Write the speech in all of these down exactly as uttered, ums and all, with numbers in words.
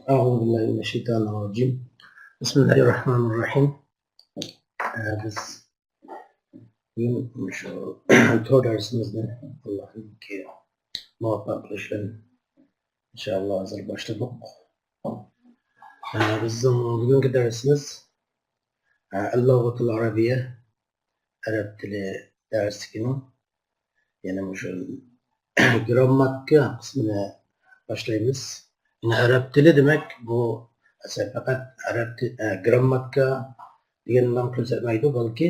أعوذ بالله من الشيطان الرجيم. بسم الله الرحمن الرحيم. ئە، بىز بۈگۈن شۇ تور دەرسىمىزنى ئاللاھنىڭكى مۇۋەپپەق قىلىشى بىلەن ئىنشائاللا ھازىر باشلىدۇق. ئە، بىزنىڭ بۈگۈنكى دەرسىمىز، ئە، اللغة العربية، ئەرەب تىلى دەرسلىكىنىڭ يەنە مۇشۇ گىرامماتىكا قىسمىنى باشلايمىز. يەنە ئەرەب تىلى دېمەك، بۇ ئەسەر پەقەت ئەرەب تىلى، ئە، گىرامماتىكا دېگەننى كۆرسەتمەيدۇ، بەلكى،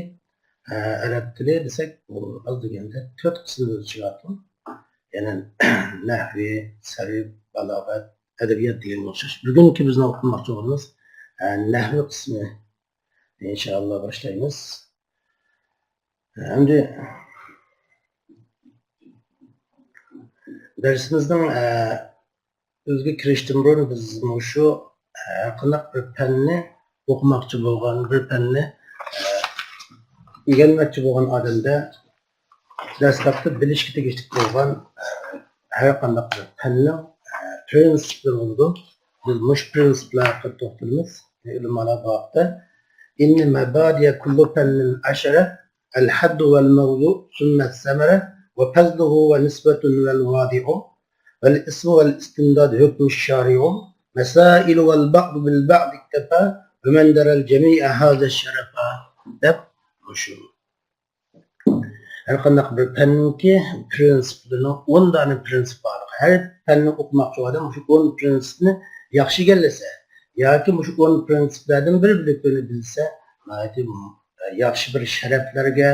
ئە، ئەرەب تىلى دېسەك، بۇ ئاز دېگەندە تۆت قىسىمدىن چىقىۋاتىدۇ. يەنى نەھۋى، سەرف، بالاغەت، ئەدەبىيات دېگەنگە ئوخشاش. بۈگۈنكى بىزنىڭ ئوقۇماقچى بولغىنىمىز، ئە، نەھۋى قىسمى. ئىنشائاللا باشلايمىز. ئەمدى دەرسىمىزنىڭ، ئە، ئۆزىگە كىرىشتىن بۇرۇن بىز مۇشۇ، ئە، ھەر قانداق بىر پەننى ئوقۇماقچى بولغان، بىر پەننى، ئە، ئۆگەنمەكچى بولغان ئادەمدە دەسلەپتە بىلىشكە تېگىشلىك بولغان، ئە، ھەر قانداق بىر پەننىڭ، ئە، پرىنسىپلىرى بولىدۇ. بىز مۇشۇ پرىنسىپلار ھەققىدە توختىلىمىز. ئۆلىمالار بۇ ھەقتە: إن مبادئ كل فن عشرة، الحد والموضوع ثم الثمرة وفضله ونسبة والواضع والاسم والاستمداد حكم الشارع مسائل والبعض بالبعض اكتفى ومن درى الجميع حاز الشرفا دەپ مۇشۇ ھەر قانداق بىر پەننىڭكى پرىنسىپلىرىنىڭ ئون دانە پرىنسىپ بارلىقى. ھەر پەننى ئوقۇماقچى ئادەم مۇشۇ ئون پرىنسىپنى ياخشى ئىگىلىسە ياكى مۇشۇ ئون پرىنسىپلەردىن بىر بىلىكلىرىنى بىلسە، ناھايىتى ياخشى بىر شەرەپلەرگە،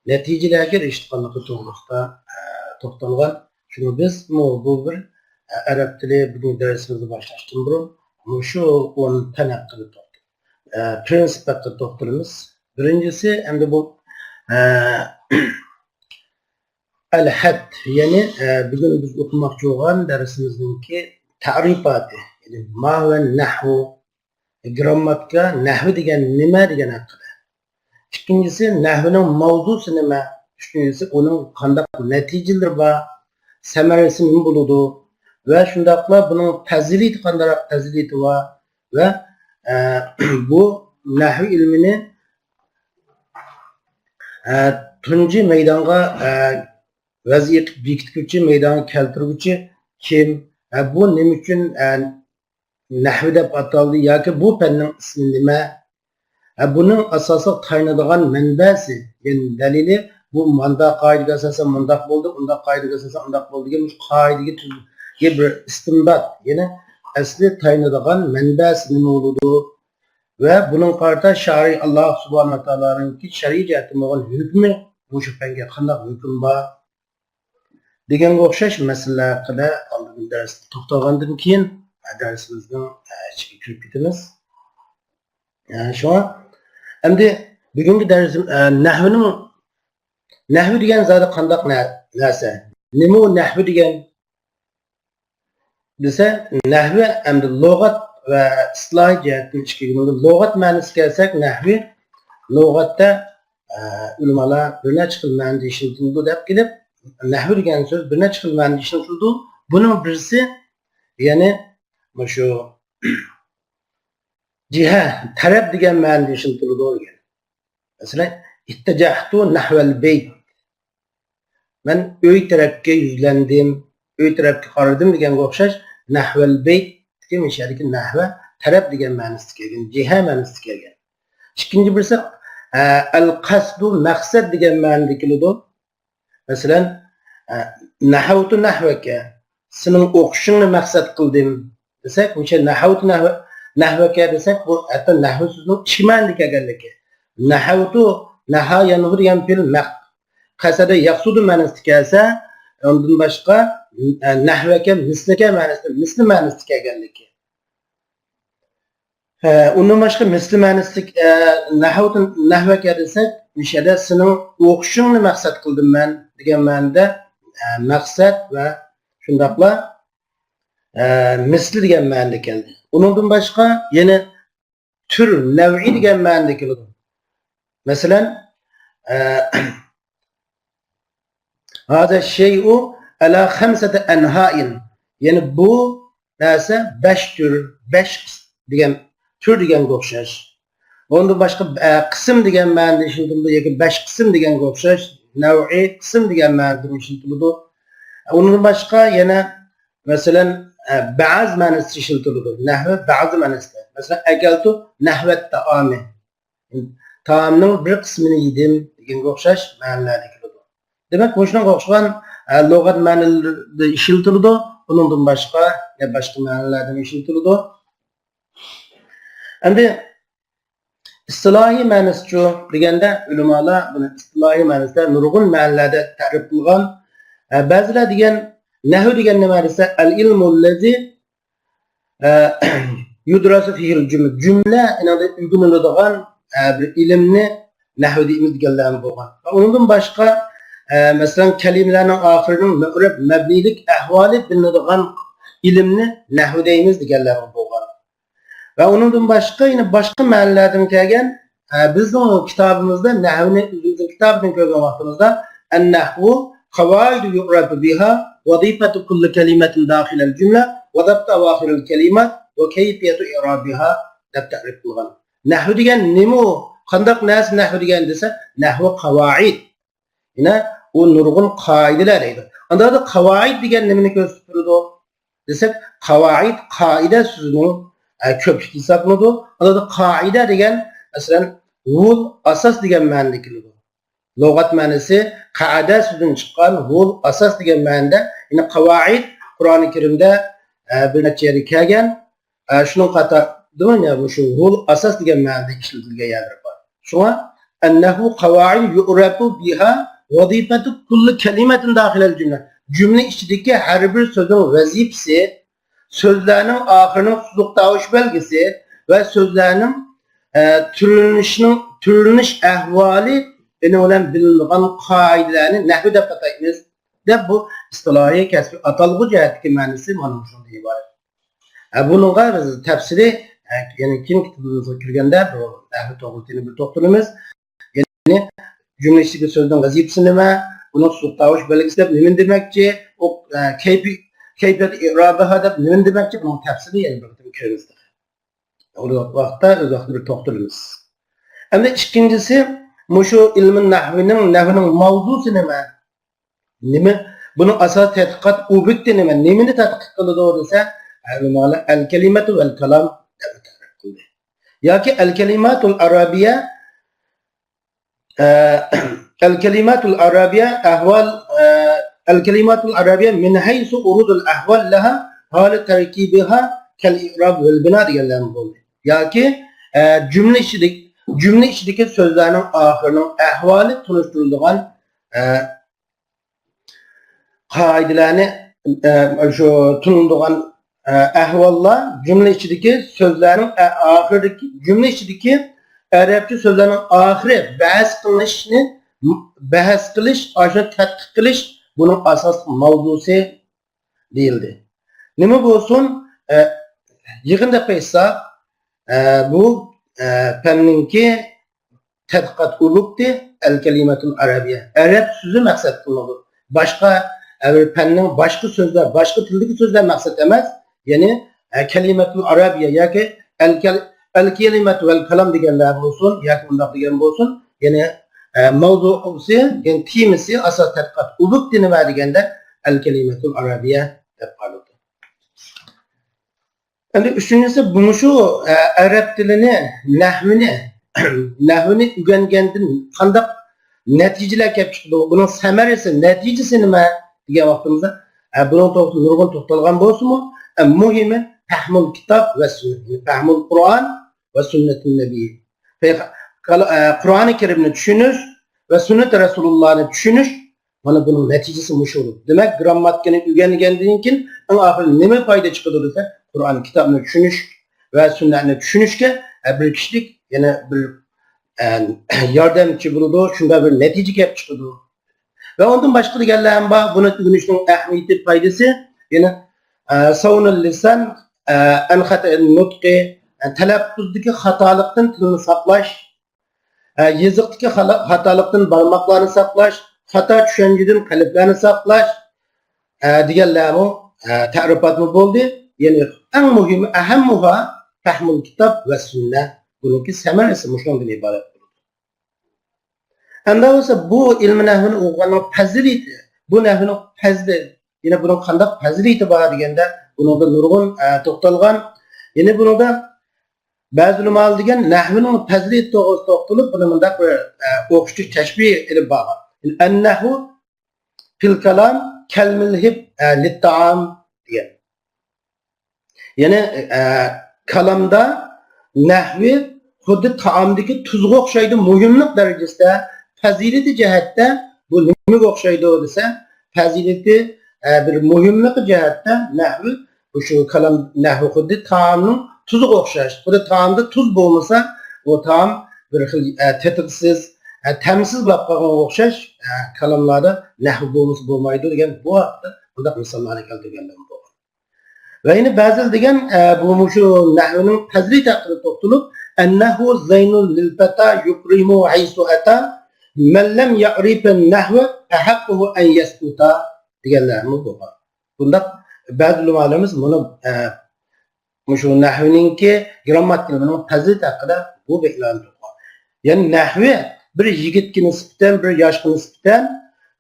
نەتىجىلەرگە ئېرىشىدىغانلىقى توغرىسىدا، ئە، توختالغان. شۇڭا بىزمۇ بۇ بىر، ئە، ئەرەب تىلى بۈگۈن دەرسىمىزنى باشلاشتىن بۇرۇن مۇشۇ ئون پەن ھەققىدە توختىلىمىز. ئە، پرىنسىپ ھەققىدە توختىلىمىز. بىرىنچىسى، ئەمدى بۇ، ئە، ئەلھەد، يەنى، ئە، بۈگۈن بىز ئوقۇماقچى بولغان دەرسىمىزنىڭكى تەرىپاتى، يەنى ما ھۇۋە نەھۋۇ، گىرامماتىكا، نەھۋى دېگەن نېمە دېگەن ھەققىدە. ئىككىنچىسى، نەھۋىنىڭ ماۋزۇسى نېمە؟ ئۈچىنچىسى، ئۇنىڭ قانداق نەتىجىلىرى بار؟ سەمەرىسى نېمە بولىدۇ؟ ۋە شۇنداقلا بۇنىڭ پەزىلىتى قانداق پەزىلىتى بار؟ ۋە، ئە، بۇ نەھۋ ئىلمىنى، ئە، تۇنجى مەيدانغا، ئە، ۋەزىيەتكە بېكىتكۈچى، مەيدانغا كەلتۈرگۈچى كىم؟ ئە، بۇ نېمە ئۈچۈن، ئە، نەھۋ دەپ ئاتالدى ياكى بۇ پەننىڭ ئىسمى نېمە؟ ھە، بۇنىڭ ئاساسلىق تايىنىدىغان مەنبەسى، يەنى دەلىلى، بۇ مانداق قائىدىگە ئاساسەن مۇنداق بولدى، ئۇنداق قائىدىگە ئاساسەن ئۇنداق بولدى دېگەن مۇشۇ قائىدىگە تۈزۈلگەن بىر ئىستىنبات، يەنى ئەسلى تايىنىدىغان مەنبەسى نېمە بولىدۇ؟ ۋە بۇنىڭغا قارىتا شارىئ، ئاللا سۇبھانەھۇ ۋە تائالانىڭكى شەرئىي جەھەتتە بولغان ھۆكمى، مۇشۇ پەنگە قانداق ھۆكۈم بار؟ دېگەنگە ئوخشاش مەسىلىلەر ھەققىدە ئالدىن دەرستە توختالغاندىن كېيىن، دەرسىمىزنىڭ ئىچىگە كىرىپ كېتىمىز. شۇڭا ئەمدى بۈگۈنكى دەرسىم، نەھۋنىڭ، نەھۋ دېگەن زادى قانداق نە-، نەرسە؟ نېمە ئۇ نەھۋ دېگەن؟ دېسە، نەھۋ ئەمدى لۇغەت ۋە ئىستىلاھىي جەھەتتىن ئىككىگە بۆلۈنىدۇ. لۇغەت مەنىسىگە كەلسەك، نەھۋ لۇغەتتە، ئە، ئۆلىمالار بىر نەچچە خىل مەنىدە ئىشلىتىلىدۇ دەپ كېلىپ، نەھۋ دېگەن سۆز بىر نەچچە خىل مەنىدە ئىشلىتىلىدۇ. بۇنىڭ بىرسى، يەنى مۇشۇ جىھە، تەرەپ دېگەن مەنىدە ئىشلىتىلىدۇ دېگەن. مەسىلەن، اتجهت نحو البيت. مەن ئۆي تەرەپكە يۈزلەندىم، ئۆي تەرەپكە قارىدىم دېگەنگە ئوخشاش، نحو البيت دېگەن مۇشۇ يەردىكى نەھۋ تەرەپ دېگەن مەنىسىدە كەلگەن، جىھە مەنىسىدە كەلگەن. ئىككىنچى بىرسى، ئە، القصد مەقسەت دېگەن مەنىدە كېلىدۇ. مەسىلەن، ئە، نحوت نحوك، سېنىڭ ئوقۇشۇڭنى مەقسەت قىلدىم دېسەك، مۇشۇ نحوت نحو-، نحوك دېسەك، بۇ ھەتتا نەھۋ سۆزىنىڭ ئىككى مەنىدە كەلگەنلىكى. نحوت، نحا يەنھۇ دېگەن پېئىل مەق-، قەسەدە يەقسۇدۇ مەنىسىدە كەلسە، ئۇندىن باشقا، ئە، نحوك مىسلك مەنىسىدە، مىسلى مەنىسىدە كەلگەنلىكى. ئە، ئۇندىن باشقا مىسلى مەنىسىدىكى، ئە، نەھۋ-، نەھۋەكە دېسەك، مۇشۇ يەردە سېنىڭ ئوقۇشۇڭنى مەقسەت قىلدىم مەن دېگەن مەنىدە، ئە، مەقسەت ۋە شۇنداقلا، ئە، مىسلى دېگەن مەنىدە كەلدى. ئۇنىڭدىن باشقا يەنە تۈر، نەۋئى دېگەن مەنىدە كېلىدۇ. مەسىلەن، ئە، هذا الشيء على خمسة أنحاء. يەنى بۇ نەرسە بەش تۈر، بەش دېگەن تۈر دېگەنگە ئوخشاش. ئۇندىن باشقا، ئە، قىسىم دېگەن مەنىدە ئىشلىتىلىدۇ ياكى بەش قىسىم دېگەنگە ئوخشاش، نەۋئى قىسىم دېگەن مەنىدە ئىشلىتىلىدۇ. ئۇنىڭدىن باشقا يەنە، مەسىلەن، ئە، بەز مەنىسىدە ئىشلىتىلىدۇ. نەھۋى بەز مەنىسىدە. مەسىلەن، ئەكەلتۇ نەھۋەت تائامى. تائامنىڭ بىر قىسمىنى يېدىم دېگەنگە ئوخشاش مەنىلەردە كېلىدۇ. دېمەك، مۇشۇنىڭغا ئوخشىغان، ئە، لۇغەت مەنىلىرىدە ئىشلىتىلىدۇ. ئۇنىڭدىن باشقا، يا باشقا مەنىلەردىمۇ ئىشلىتىلىدۇ. ئەمدى ئىستىلاھىي مەنىسىچۇ دېگەندە، ئۆلىمالار بۇنى ئىستىلاھىي مەنىسىدە نۇرغۇن مەنىلەردە تەرىپ قىلغان. ئە، بەزىلەر دېگەن، نەھۋ دېگەن نېمە دېسە، ئەل ئىلمۇللەزى، ئە، يۇدراسۇ فىھىل جۈملە. جۈملە ئېنىڭدا ئۆگىنىلىدىغان، ئە، بىر ئىلىمنى نەھۋ دەيمىز دېگەنلەرمۇ بولغان. ۋە ئۇنىڭدىن باشقا، ئە، مەسىلەن، كەلىمىلەرنىڭ ئاخىرىنىڭ مۇئرەب مەبنىيلىك ئەھۋالى بىلىنىدىغان ئىلىمنى نەھۋ دەيمىز دېگەنلەرمۇ بولغان. ۋە ئۇنىڭدىن باشقا، يەنە باشقا مەنىلەردىن كەلگەن، ئە، بىزنىڭ كىتابىمىزدا نەھۋنى، ئۆزىمىزنىڭ كىتابىدىن كۆرگەن ۋاقتىمىزدا، النحو قواعد يعرف بها وظيفة كل كلمة داخل الجملة وضبط أواخر الكلمات وكيفية إعرابها دەپ تەرىپ قىلغان. نەھۋ دېگەن نېمە ئۇ؟ قانداق نەرسە نەھۋ دېگەن دېسە، نەھۋ قاۋائىد. يەنە ئۇ نۇرغۇن قائىدىلەر دەيدۇ. ئانداقتا قاۋائىد دېگەن نېمىنى كۆرسىتىپ تۇرىدۇ دېسەك، قاۋائىد، قائىدە سۆزىنىڭ، ئە، كۆپلۈكى ھېسابلىنىدۇ. ئانداقتا قائىدە دېگەن، مەسىلەن، رول، ئاساس دېگەن مەنىدە كېلىدۇ. لۇغەت مەنىسى قەئەدە سۆزىدىن چىققان، رول، ئاساس دېگەن مەنىدە. يەنى قاۋائىد قۇرئانى كەرىمدە، ئە، بىر نەچچە يەردە كەلگەن. ئە، شۇنىڭ قاتارىدا يەنە مۇشۇ رول، ئاساس دېگەن مەنىدە ئىشلىتىلگەن يەرلىرى بار. شۇڭا، النحو قواعد يعرف بها وظيفة كل كلمة داخل الجملة. جۈملە ئىچىدىكى ھەر بىر سۆزنىڭ ۋەزىپىسى، سۆزلەرنىڭ ئاخىرىنىڭ سوزۇق تاۋۇش بەلگىسى ۋە سۆزلەرنىڭ، ئە، تۈرلىنىشىنىڭ، تۈرلىنىش ئەھۋالى ئېنىڭ بىلەن بىلىنىدىغان قائىدىلەرنى نەھۋ دەپ ئاتايمىز، دەپ بۇ ئىستىلاھىي كەسپىي ئاتالغۇ جەھەتتىكى مەنىسى مانا مۇشۇندىن ئىبارەت. ھە، بۇنىڭغا بىز تەپسىلىي، ھە، يەنە كېيىن كىتابىمىزغا كىرگەندە بۇ نەھۋ توغرىسىدا بىر توختىلىمىز. يەنى جۈملە ئىچىدىكى سۆزنىڭ ۋەزىپىسى نېمە؟ ئۇنىڭ سوزۇق تاۋۇش بەلگىسى دەپ نېمىنى دېمەكچى؟ ئۇ، ھە، كەيپىي-، كەيپىيەت ئىرابىھا دەپ نېمىنى دېمەكچى؟ بۇنىڭ تەپسىلىي يەنە بىر قېتىم كىرىمىز. ئۇ ۋاقىتتا ئۆز ۋاقتىدا بىر توختىلىمىز. ئەمدى ئىككىنچىسى، مۇشۇ ئىلمى نەھۋنىڭ، نەھۋنىڭ ماۋزۇسى نېمە؟ نېمە؟ بۇنىڭ ئاساسىي تەتقىقات ئوبيېكتى نېمە؟ نېمىنى تەتقىق قىلىدۇ دېسە، ئەلىمالار ئەل كەلىمەتۇ ۋەل كالام دەپ تەرىپ قىلدى. ياكى ئەل كەلىماتۇل ئەرەبىيە، ئە، ئەل كەلىماتۇل ئەرەبىيە ئەھۋال، ئە، ئەل كەلىماتۇل ئەرەبىيە مىن ھەيسۇ ئۇرۇدۇل ئەھۋال لەھا ھالى تەركىبىھا كەل ئىراب ۋەل بىنا دېگەنلەرمۇ بولدى. ياكى، ئە، جۈملە ئىچىدىكى، جۈملە ئىچىدىكى سۆزلەرنىڭ ئاخىرىنىڭ ئەھۋالى تونۇشتۇرۇلىدىغان، ئە، قائىدىلەرنى، ئە، شۇ تونۇلىدىغان، ئە، ئەھۋاللار جۈملە ئىچىدىكى سۆزلەرنىڭ، ئە، ئاخىرىدىكى، جۈملە ئىچىدىكى ئەرەبچە سۆزلەرنىڭ ئاخىرى بەھس قىلىنىشنى، بەھس قىلىش، ئاشۇنى تەتقىق قىلىش بۇنىڭ ئاساسلىق ماۋزۇسى دېيىلدى. نېمە بولسۇن، ئە، يىغىندەك قىلساق، ئە، بۇ، ئە، پەننىڭكى تەتقىقات ئوبيېكتى ئەل كەلىمەتۇل ئەرەبىيە. ئەرەب سۆزى مەقسەت قىلىنىدۇ. باشقا، ئە، بىر پەننىڭ باشقا سۆزلەر، باشقا تىلدىكى سۆزلەر مەقسەت ئەمەس. يەنى، ئە، كەلىمەتۇل ئەرەبىيە ياكى ئەل كەل-، ئەل كەلىمەتۇ ۋەل كالام دېگەنلەر بولسۇن ياكى ئۇنداق دېگەن بولسۇن. يەنى، ئە، ماۋزۇسى، يەنى تېمىسى، ئاساس تەتقىقات ئوبيېكتى نېمە دېگەندە ئەل كەلىمەتۇل ئەرەبىيە دەپ قارىلىدۇ. ئەمدى ئۈچىنچىسى، مۇشۇ، ئە، ئەرەب تىلىنى، نەھۋىنى، نەھۋىنى ئۆگەنگەندىن قانداق نەتىجىلەر كەپ چىقىدۇ؟ بۇنىڭ سەمەرىسى، نەتىجىسى نېمە دېگەن ۋاقتىمىزدا، ئە، بۇنىڭ توغرىسىدا نۇرغۇن توختالغان بولسىمۇ، ئە، مۇھىمى پەھمۇل كىتاب ۋە سۈننەت، پەھمۇل قۇرئان ۋە سۈننەتۇن نەبىي. پەيغ-، كال-، ئە، قۇرئانى كەرىمنى چۈشىنىش ۋە سۈننەت رەسۇلۇللانى چۈشىنىش، مانا بۇنىڭ نەتىجىسى مۇشۇ بولىدۇ. دېمەك، گرامماتىكىنى ئۆگەنگەندىن كېيىن ئەڭ ئاخىرى نېمە پايدا چىقىدۇ دېسە، قۇرئان كىتابنى چۈشىنىش ۋە سۈننەتنى چۈشىنىشكە، ئە، بىر كىشىلىك يەنە بىر، ئە، ياردەمچى بولىدۇ، شۇنداق بىر نەتىجە كەپ چىقىدۇ. ۋە ئۇندىن باشقا دېگەنلەر ھەم بار. بۇنى ئۆگىنىشنىڭ ئەھمىيىتى، پايدىسى يەنە، ئە، سەۋنۇل لىسان، ئە، ئەن خەتەئىن نۇتقى، ئە، تەلەپپۇزدىكى خاتالىقتىن تىلنى ساقلاش، ئە، يېزىقتىكى خالا-، خاتالىقتىن بارماقلارنى ساقلاش، خاتا چۈشەنچىدىن قەلبلەرنى ساقلاش، ئە، دېگەنلەرمۇ، ئە، تەرىپاتمۇ بولدى. يەنى ئەڭ مۇھىمى، ئەھەممۇھا، فەھمۇل كىتاب ۋە سۈننە. بۇنىڭكى سەمەرىسى مۇشۇنىڭدىن ئىبارەت بولىدۇ. ئەمدى بولسا بۇ ئىلمى نەھۋنى ئوقۇغاننىڭ پەزىلىتى، بۇ نەھۋنىڭ پەزلى، يەنە بۇنىڭ قانداق پەزىلىتى بار دېگەندە، بۇنىڭدا نۇرغۇن، ئە، توختالغان. يەنە بۇنىڭدا بەزى ئۆلىمالار دېگەن نەھۋنىڭ پەزىلىتى توغرىسىدا توختىلىپ، بۇنى مۇنداق بىر، ئە، ئوخشىتىش تەشبىھ ئېلىپ بارغان. ئەننەھۋۇ فىل كالام كەلمىلھىب، ئە، لىتتائام دېگەن. يەنى، ئە، كالامدا نەھۋى خۇددى تائامدىكى تۇزغا ئوخشايدۇ، مۇھىملىق دەرىجىسىدە، پەزىلىتى جەھەتتە بۇ نېمىگە ئوخشايدۇ دېسە، پەزىلىتى، ئە، بىر مۇھىملىقى جەھەتتە نەھۋى، بۇ شۇ كالام نەھۋى خۇددى تائامنىڭ تۇزىغا ئوخشاش. خۇددى تائامدا تۇز بولمىسا، ئۇ تائام بىر خىل، ئە، تېتىغۇسىز، ئە، تەمسىز بولۇپ قالغانغا ئوخشاش، ئە، كالاملاردا نەھۋى بولمىسا بولمايدۇ دېگەن بۇ ھەقتە بۇنداق مىساللارنى كەلتۈرگەنلەرمۇ بولغان. ۋە يەنە بەزىلەر دېگەن، ئە، بۇ مۇشۇ نەھۋنىڭ پەزىلىتى ھەققىدە توختىلىپ، «ئەننەھۋۇ زەينۇن لىل پەتا يۇكرىمۇ ھەيسۇ ئەتا، مەن لەم يەئرىفىن نەھۋە ئەھەققۇھۇ ئەن يەسكۇتا» دېگەنلەرمۇ بولغان. بۇنداق بەزى ئۆلىمالىرىمىز مۇنى، ئە، مۇشۇ نەھۋنىڭكى گرامماتىكىنىڭ پەزىلىتى ھەققىدە بۇ بەيتلەرنى توقۇغان. يەنى نەھۋى بىر يىگىتكە نىسبەتەن، بىر ياشقا نىسبەتەن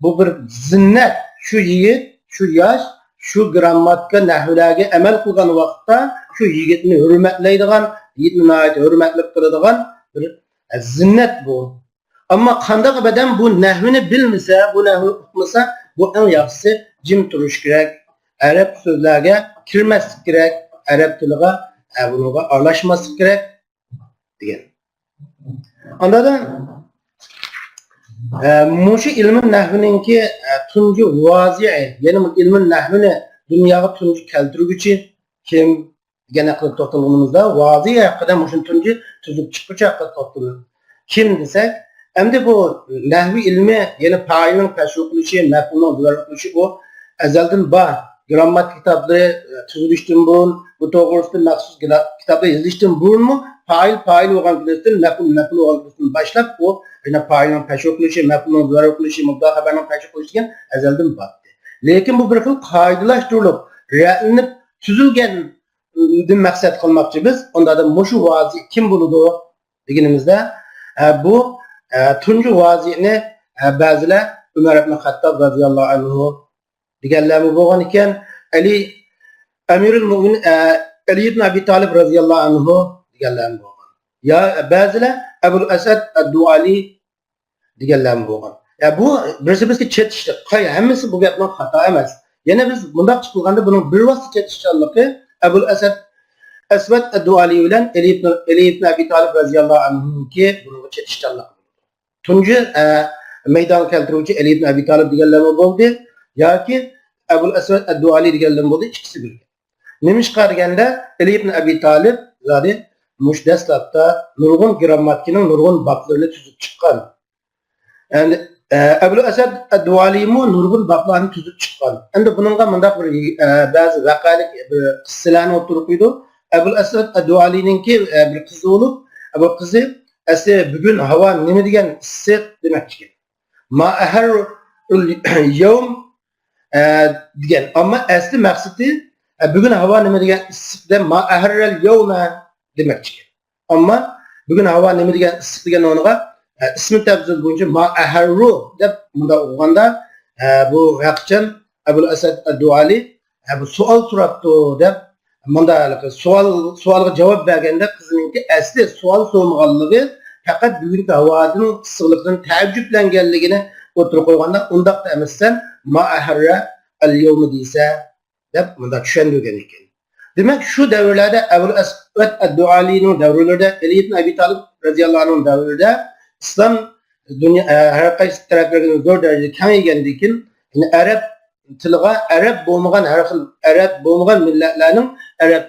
بۇ بىر زىننەت. شۇ يىگىت، شۇ ياش، شۇ گرامماتىكا نەھۋلەرگە ئەمەل قىلغان ۋاقىتتا شۇ يىگىتنى ھۆرمەتلەيدىغان، يىگىتنى ناھايىتى ھۆرمەتلىك قىلىدىغان بىر زىننەت بۇ. ئەمما قانداق ئادەم بۇ نەھۋنى بىلمىسە، بۇ نەھۋنى ئۇقمىسا، بۇ ئەڭ ياخشىسى جىم تۇرۇش كېرەك. ئەرەب سۆزلەرگە كىرمەسلىك كېرەك. ئەرەب تىلىغا، ئە، بۇنىڭغا ئارىلاشماسلىق كېرەك دېگەن. ئاندىن، ئە، مۇشۇ ئىلمى نەھۋنىڭكى، ئە، تۇنجى ۋازىئى، يەنى بۇ ئىلمى نەھۋنى دۇنياغا تۇنجى كەلتۈرگۈچى كىم دېگەن ھەققىدە توختالغىنىمىزدا، ۋازىئى ھەققىدە، مۇشۇنى تۇنجى تۈزۈپ چىققۇچى ھەققىدە توختىلىدۇ. كىم دېسەك، ئەمدى بۇ نەھۋى ئىلمى، يەنى پائىلنىڭ پەشۋا قىلىشى، مەپئۇلنىڭ زۇۋەر قىلىشى، ئۇ ئەزەلدىن بار. گرامماتىكا كىتابلىرى، ئە، تۈزۈلۈشتىن بۇرۇن، بۇ توغرىسىدا مەخسۇس گىلا-، كىتابلار يېزىلىشتىن بۇرۇنمۇ پائىل، پائىل بولغان كۈنىدىن، مەپئۇل، مەپئۇل بولغان كۈنىدىن باشلاپ، ئۇ يەنە پائىلنىڭ پەشۋا قىلىشى، مەپئۇلنىڭ زۇۋەر قىلىشى، مۇبتەدا خەبەرنىڭ پەشۋا قىلىشى دېگەن ئەزەلدىن بار ئىدى. لېكىن بۇ بىر خىل قائىدىلاشتۇرۇلۇپ، رەتلىنىپ تۈزۈلگەن دىن مەقسەت قىلماقچى بىز. ئۇندادا مۇشۇ ۋازىئى كىم بولىدۇ دېگىنىمىزدە، ئە، بۇ، ئە، تۇنجى ۋازىئىنى، ئە، بەزىلەر ئۆمەر ئىبن خەتتاب رازىياللاھۇ ئەنھۇ دېگەنلەرمۇ بولغان ئىكەن. ئەلى، ئەمىرۇل مۆمىنىن، ئە، ئەلى ئىبن ئەبى تالىب رازىياللاھۇ ئەنھۇ دېگەنلەرمۇ بولغان. يا بەزىلەر ئەبۇل ئەسئەد ئەددۇئالى دېگەنلەرمۇ بولغان. يا بۇ بىرسى بىرسىگە چېتىشلىق. قاي-، ھەممىسى بۇ گەپنىڭ خاتا ئەمەس. يەنە بىز مۇنداقچە قىلغاندا بۇنىڭ بىر ۋاسىتە چېتىشچانلىقى ئەبۇل ئەسەد، ئەسۋەد ئەددۇئالى بىلەن ئەلى ئىبن، ئەلى ئىبن ئەبى تالىپ رازىياللاھۇ ئەنھۇنىڭكى بۇنىڭغا چېتىشچانلىقى. تۇنجى، ئە، مەيدانغا كەلتۈرگۈچى ئەلى ئىبن ئەبى تالىپ دېگەنلەرمۇ بولدى ياكى ئەبۇل ئەسۋەد ئەددۇئالى دېگەنلەرمۇ بولدى، ئىككىسى بىرگە. نېمىشقا دېگەندە، ئەلى ئىبن ئەبى تالىپ زادى مۇشۇ دەسلەپتە نۇرغۇن گرامماتىكىنىڭ نۇرغۇن بابلىرىنى تۈزۈپ چىققان. ئەمدى، ئە، ئەبۇل ئەسەد ئەددۇئالىمۇ نۇرغۇن بابلارنى تۈزۈپ چىققان. ئەمدى بۇنىڭغا مۇنداق بىر، ئە، بەزى ۋەقەلىك بىر قىسسىلەرنى ئوتتۇرىغا قويىدۇ. ئەبۇل ئەسەد ئەددۇئالىنىڭكى، ئە، بىر قىزى بولۇپ، ئە، بۇ قىزى ئەسلى بۈگۈن ھاۋا نېمە دېگەن ئىسسىق دېمەكچىكەن. ما ئەھەررۇل يەۋم، ئە، دېگەن. ئەمما ئەسلى مەقسىتى، ئە، بۈگۈن ھاۋا نېمە دېگەن ئىسسىق دەپ، ما ئەھەررەل يەۋمە دېمەكچىكەن. ئەمما بۈگۈن ھاۋا نېمە دېگەن ئىسسىق دېگەن ئورنىغا، ئە، ئىسمى تەپزىل بويىچە ما ئەھەررۇ دەپ مۇنداق ئوقۇغاندا، ئە، بۇ ھەقىچان ئەبۇل ئەسەد ئەددۇئالى، ئە، بۇ سوئال سوراپتۇ دەپ، مۇنداق ھېلىقى سوئال، سوئالغا جاۋاب بەرگەندە قىزىنىڭكى ئەسلى سوئال سورىمىغانلىقى، پەقەت بۈگۈنكى ھاۋانىڭ ئىسسىقلىقىدىن تەئەججۈپلەنگەنلىكىنى ئوتتۇرىغا قويغاندا، ئۇنداقتا ئەمەسسەن، ما ئەھەررە ئەل يەۋمە دېسە، دەپ مۇنداق چۈشەندۈرگەن ئىكەن. دېمەك، شۇ دەۋرلەردە ئەبۇل ئەسۋەد ئەددۇئالىنىڭ دەۋرلىرىدە ئەلى ئىبن ئەبى تالىپ رەزىياللاھۇ ئەنھۇنىڭ دەۋرىدە ئىسلام دۇنيا، ئە، ھەر قايسى تەرەپلەرگە زور دەرىجىدە كېڭەيگەندىن كېيىن، يەنى ئەرەب تىلىغا ئەرەب بولمىغان ھەر خىل، ئەرەب بولمىغان مىللەتلەرنىڭ ئەرەب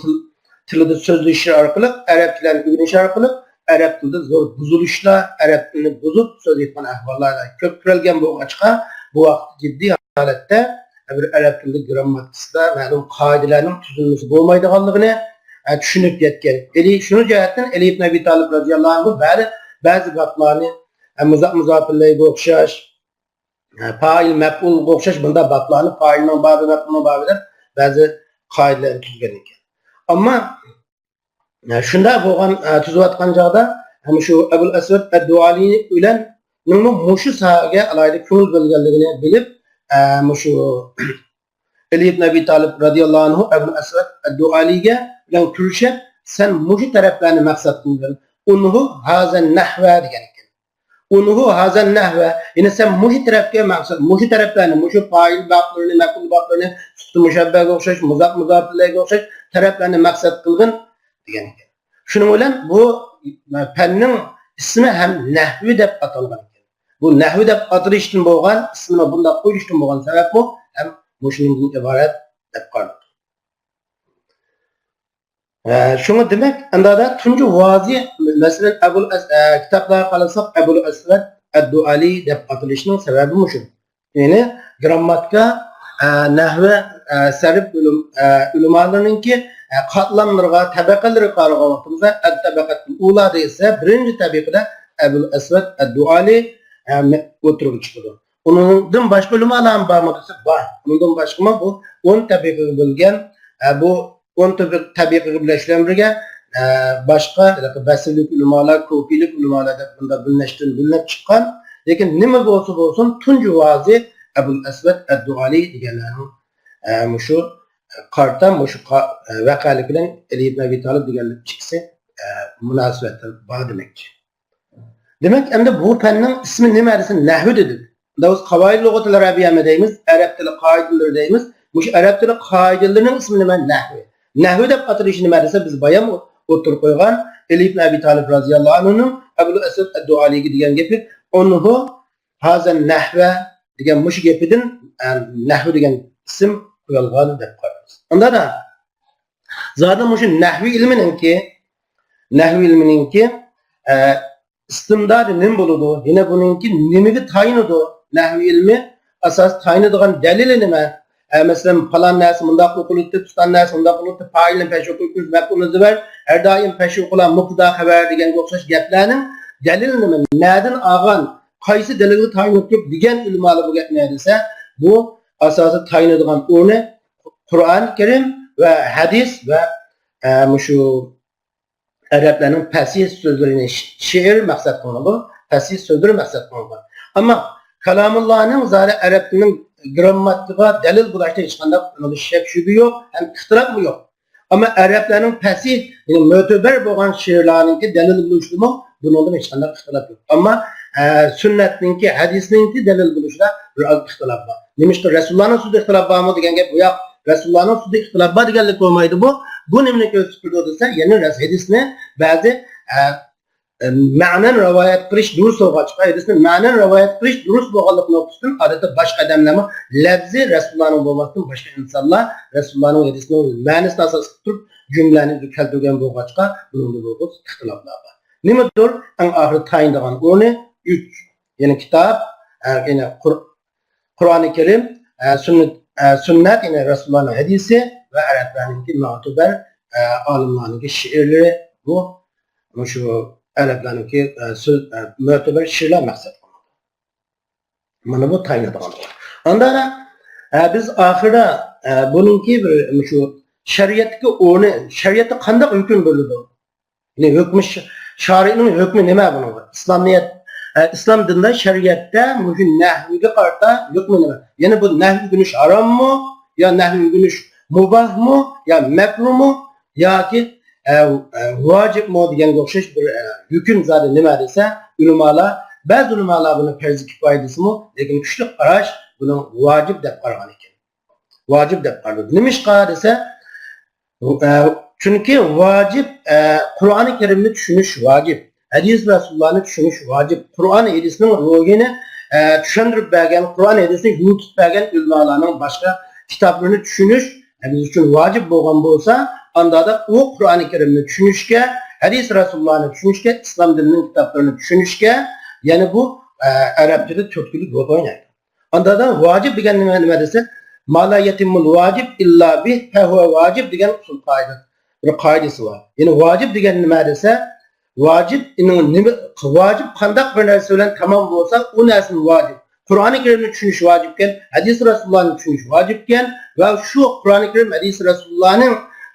تىل-، تىلىدا سۆزلىشىشى ئارقىلىق، ئەرەب تىلىنى ئۆگىنىشى ئارقىلىق ئەرەب تىلىدا زور بۇزۇلۇشلار، ئەرەب تىلىنى بۇزۇپ سۆزلەيدىغان ئەھۋاللار كۆپ كۆرۈلگەن بولغاچقا، بۇ ۋاقىت جىددىي ھالەتتە بىر ئەرەب تىلىدا گرامماتىكىسىدا مەلۇم قائىدىلەرنىڭ تۈزۈلمىسى بولمايدىغانلىقىنى، ئە، چۈشىنىپ يەتكەن. ئەلى، شۇنىڭ جەھەتتىن ئەلى ئىبن ئەبى تالىپ رەزىياللاھۇ ئەنھۇ بەزى، بەزى بابلارنى، ئە، مۇزا-، مۇزاپىلەيگە ئوخشاش، ئە، پائىل مەپئۇلغا ئوخشاش بۇنداق بابلارنى پائىلنىڭ بابى، مەپئۇلنىڭ بابى دەپ بەزى قائىدىلەرنى تۈزگەن ئىكەن. ئەمما، ئە، شۇنداق بولغان، ئە، تۈزۈۋاتقان چاغدا، ھەم شۇ ئەبۇل ئەسۋەد ئەددۇئالى بىلەنمۇ مۇشۇ ساھەگە ئالاھىدە كۆڭۈل بۆلگەنلىكىنى بىلىپ، ئە، مۇشۇ ئەلى ئىبن ئەبى تالىپ رەزىياللاھۇ ئەنھۇ ئەبۇل ئەسۋەد ئەددۇئالىيگە بىلەن كۆرۈشۈپ، سەن مۇشۇ تەرەپلەرنى مەقسەت قىلغىن. ئۇنھۇ ھازا نەھۋە دېگەن ئىكەن. ئۇنھۇ ھازا نەھۋە، يەنى سەن مۇشۇ تەرەپكە مەقسەت، مۇشۇ تەرەپلەرنى، مۇشۇ پائىل بابلىرىنى، مەپئۇل بابلىرىنى، سۈپىتى مۇشەببەگە ئوخشاش، مۇزاپ، مۇزاپ ئىلەيگە ئوخشاش تەرەپلەرنى مەقسەت قىلغىن دېگەن ئىكەن. شۇنىڭ بىلەن بۇ پەننىڭ ئىسمى ھەم نەھۋى دەپ ئاتالغان ئىكەن. بۇ نەھۋى دەپ ئاتىلىشتىن بولغان، ئىسمىنى بۇنداق قويۇلۇشتىن بولغان سەۋەبمۇ ھەم مۇشۇنىڭدىن ئىبارەت دەپ قارىلىدۇ. ھە، شۇڭا دېمەك، ئەندادا تۇنجى ۋازى، مەسىلەن، ئەبۇل ئەس-، ئە، كىتابلارغا قارىساق، ئەبۇل ئەسۋەد ئەددۇئالى دەپ ئاتىلىشنىڭ سەۋەبى مۇشۇ. يەنى گرامماتىكا، ئە، نەھۋى، ئە، سەرپ ئۆلۈم-، ئە، ئۆلىمالىرىنىڭكى، ئە، قاتلاملىرىغا، تەبەقىلىرىگە قارىغان ۋاقتىمىزدا، ئەت-تەبەقەتۇل ئۇلا دېسە، بىرىنچى تەبىقىدە ئەبۇل ئەسۋەد ئەددۇئالى، ئە، مە-، ئوتتۇرىغا چىقىدۇ. ئۇنىڭدىن باشقا ئۆلىمالارمۇ بارمۇ دېسە، بار. ئۇنىڭدىن باشقىمۇ بۇ ئون تەبىقىگە بۆلگەن، ئە، بۇ ئون تەبىقە بىلەن بىلەن بىرگە، ئە، باشقا بەسرىلىك ئۆلىمالار، كۇفىلىك ئۆلىمالار دەپ بۇنداق بۆلۈنۈشتىن بۆلۈنۈپ چىققان. لېكىن نېمە بولسا بولسۇن، تۇنجى ۋازى ئەبۇل ئەسۋەد ئەددۇئالى دېگەنلەرنىڭ، ئە، مۇشۇ قارىتا مۇشۇ قا-، ئە، ۋەقەلىك بىلەن ئەلى ئىبن ئەبى تالىپ دېگەنلەر ئىككىسى، ئە، مۇناسىۋەتلىرى بار دېمەكچى. دېمەك، ئەمدى بۇ پەننىڭ ئىسمى نېمە دېسە، نەھۋى دېدۇق. ئەمدى بىز قاۋائىد لۇغەتىل ئەرەبىيەمۇ دەيمىز، ئەرەب تىلى قائىدىلىرى دەيمىز. مۇشۇ ئەرەب تىلى قائىدىلىرىنىڭ ئىسمى نېمە؟ نەھۋى. نەھۋى دەپ ئاتىلىشى نېمە دېسە، بىز بايام ئوتتۇرىغا قويغان ئەلى ئىبن ئەبى تالىپ رەزىياللاھۇ ئەنھۇنىڭ ئەبۇل ئەسۋەد ئەددۇئالىيگە دېگەن گېپى، ئۇنھۇ ھازا نەھۋە دېگەن مۇشۇ گېپىدىن، ئە، نەھۋى دېگەن ئىسىم قويۇلغان دەپ قارايمىز. ئۇندادا زادى مۇشۇ نەھۋى ئىلمىنىڭكى، نەھۋى ئىلمىنىڭكى، ئە، ئىستىمدادى نېمە بولىدۇ؟ يەنە بۇنىڭكى نېمىگە تايىنىدۇ؟ نەھۋى ئىلمى ئاساسىي تايىنىدىغان دەلىلى نېمە؟ ئە، مەسىلەن، پالان نەرسە مۇنداق ئوقۇلىدۇ، پۇلان نەرسە مۇنداق ئوقۇلىدۇ، پائىلنى پەشۋا قىلىپ، مەپئۇلنى زىبەر، ھەر دائىم پەشۋا قىلار، مۇبتىدا خەۋەر دېگەنگە ئوخشاش گەپلەرنىڭ دەلىلى نېمە؟ نەدىن ئالغان؟ قايسى دەلىلگە تايىنىپ تۇرۇپ دېگەن ئۆلىمالار بۇ گەپنى دېسە، بۇ ئاساسىي تايىنىدىغان ئورنى قۇرئان كەرىم ۋە ھەدىس ۋە، ئە، مۇشۇ ئەرەبلەرنىڭ پەسىھ سۆزلىرىنى، شېئىر مەقسەت قىلىنىدۇ، پەسىھ سۆزلىرى مەقسەت قىلىنىدۇ. ئەمما كالامۇللانىڭ زادى ئەرەب تىلىنىڭ گرامماتىكىغا دەلىل بولۇشتا ھېچقانداق شەك شۈبھە يوق ھەم ئىختىلاپمۇ يوق. ئەمما ئەرەبلەرنىڭ پەسىھ، يەنى مۆتىبەر بولغان شېئىرلارنىڭكى دەلىل بولۇشىدىمۇ بۇنىڭدىن ھېچقانداق ئىختىلاپ يوق. ئەمما، ئە، سۈننەتنىڭكى، ھەدىسنىڭكى دەلىل بولۇشىدا بىر ئاز ئىختىلاپ بار. نېمىشقا رەسۇلۇللانىڭ سۆزىدە ئىختىلاپ بارمۇ دېگەن گەپ، بۇ ياق. رەسۇلۇللانىڭ سۆزىدە ئىختىلاپ بار دېگەنلىك بولمايدۇ بۇ. بۇ نېمىنى كۆرسىتىپ تۇرىدۇ دېسە، يەنى رەس-، ھەدىسنى بەزى، ئە، ئە، مەنەن رىۋايەت قىلىش دۇرۇس بولغاچقا، ھەدىسنى مەنەن رىۋايەت قىلىش دۇرۇس بولغانلىقى نۇقتىسىدىن ئادەتتە باشقا ئادەملەرمۇ لەپزى رەسۇلۇللانىڭ بولماستىن باشقا ئىنسانلار رەسۇلۇللانىڭ ھەدىسىنىڭ مەنىسىنى ئاساس قىلىپ تۇرۇپ جۈملىنى كەلتۈرگەن بولغاچقا، بۇنىڭدا بولغۇس ئىختىلاپلار بار. نېمىدۇر؟ ئەڭ ئاخىرى تايىنىدىغان ئورنى ئۈچ. يەنى كىتاب، ئە، يەنى قۇر-، قۇرئانى كەرىم، ئە، سۈننەت، ئە، سۈننەت، يەنى رەسۇلۇللانىڭ ھەدىسى ۋە ئەرەبلەرنىڭكى مۆتىبەر، ئە، ئالىملارنىڭكى شېئىرلىرى، بۇ، مۇشۇ ئەرەبلەرنىڭكى، ئە، سۆز، ئە، مۆتىبەر شېئىرلار مەقسەت قىلىنىدۇ. مانا بۇ تايىنىدىغان. ئاندا، ئە، بىز ئاخىرىدا، ئە، بۇنىڭكى بىر مۇشۇ شەرىئەتتىكى ئورنى، شەرىئەتتە قانداق ھۆكۈم بېرىلىدۇ؟ يەنى ھۆكمى ش-، شارىئنىڭ ھۆكمى نېمە بۇنىڭغا؟ ئىسلامىيەت، ئە، ئىسلام دىنىدا شەرىئەتتە مۇشۇ نەھۋىگە قارىتا ھۆكمى نېمە؟ يەنى بۇ نەھۋ ئۆگىنىش ھاراممۇ؟ يا نەھۋ ئۆگىنىش مۇباھمۇ؟ يا مەكرۇمۇ؟ ياكى، ئە، ئە، ۋاجىپمۇ دېگەنگە ئوخشاش بىر، ئە، ھۆكۈم زادى نېمە دېسە، ئۆلىمالار، بەزى ئۆلىمالار بۇنى پەرزى كىپايە دېسىمۇ، لېكىن كۈچلۈك قاراش بۇنى ۋاجىپ دەپ قارىغان ئىكەن. ۋاجىپ دەپ قارىلىدۇ. نېمىشقا دېسە، ئە، چۈنكى ۋاجىپ، ئە، قۇرئانى كەرىمنى چۈشىنىش ۋاجىپ. ھەدىس رەسۇلۇللانى چۈشىنىش ۋاجىپ. قۇرئان ھەدىسنىڭ روھىنى، ئە، چۈشەندۈرۈپ بەرگەن، قۇرئان ھەدىسنى يورۇتۇپ بەرگەن ئۆلىمالارنىڭ باشقا كىتابلىرىنى چۈشىنىش، ئە، بىز ئۈچۈن ۋاجىپ بولغان بولسا، ئاندادا ئۇ قۇرئانى كەرىمنى چۈشىنىشكە، ھەدىس رەسۇلۇللانى چۈشىنىشكە، ئىسلام دىنىنىڭ كىتابلىرىنى چۈشىنىشكە، يەنە بۇ، ئە، ئەرەب تىلى تۈرتكىلىك رول ئوينايدۇ. ئاندادا ۋاجىپ دېگەن نېمە، نېمە دېسە، ما لا يەتىممۇل ۋاجىب ئىللا بىھ فەھۇۋە ۋاجىب دېگەن ئۇسۇل قائىدە، بىر قائىدىسى بار. يەنى ۋاجىپ دېگەن نېمە دېسە، ۋاجىپ، ئىنىڭ نېمە، ۋاجىپ قانداق بىر نەرسە بىلەن تامام بولسا، ئۇ نەرسىنى ۋاجىپ. قۇرئانى كەرىمنى چۈشىنىش ۋاجىپكەن، ھەدىس رەسۇلۇللانى چۈشىنىش ۋاجىپكەن ۋە شۇ قۇرئانى كەرىم، ھەدىس رەسۇلۇللانى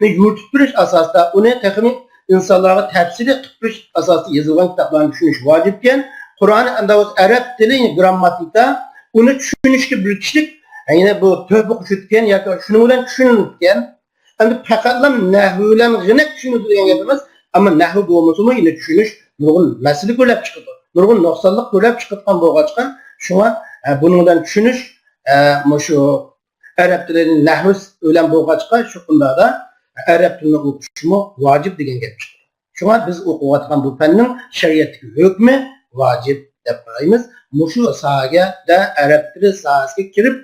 يورۇتۇپ بېرىش ئاساسىدا ئۇنى تېخىمۇ ئىنسانلارغا تەپسىلىي قىلىپ بېرىش ئاساسىدا يېزىلغان كىتابلارنى چۈشىنىش ۋاجىپكەن. قۇرئانى ئەمدى ئەرەب تىلى، گرامماتىكا، ئۇنى چۈشىنىشكە بىر كىشىلىك، يەنى بۇ تۆھپە قوشۇۋەتكەن ياكى شۇنىڭ بىلەن چۈشىنىۋەتكەن. ئەمدى پەقەتلا نەھۋ بىلەن غىنەك چۈشىنىدۇ دېگەن گەپ ئەمەس. ئەمما نەھۋ بولمىسىمۇ يەنە چۈشىنىش نۇرغۇن مەسىلە كۆرۈلۈپ چىقىدۇ. نۇرغۇن نۇقسانلىق كۆرۈلۈپ چىقىدىغان بولغاچقا، شۇڭا، ئە، بۇنىڭ بىلەن چۈشىنىش، ئە، مۇشۇ ئەرەب تىلىنى نەھۋ بىلەن بولغاچقا، شۇ قۇنداقتا ئەرەب تىلىنى ئوقۇشمۇ ۋاجىپ دېگەن گەپ چىقىدۇ. شۇڭا بىز ئوقۇۋاتقان بۇ پەننىڭ شەرىئەتتىكى ھۆكمى ۋاجىپ دەپ قارايمىز. مۇشۇ ساھەگە دە ئەرەب تىلى ساھەسىگە كىرىپ،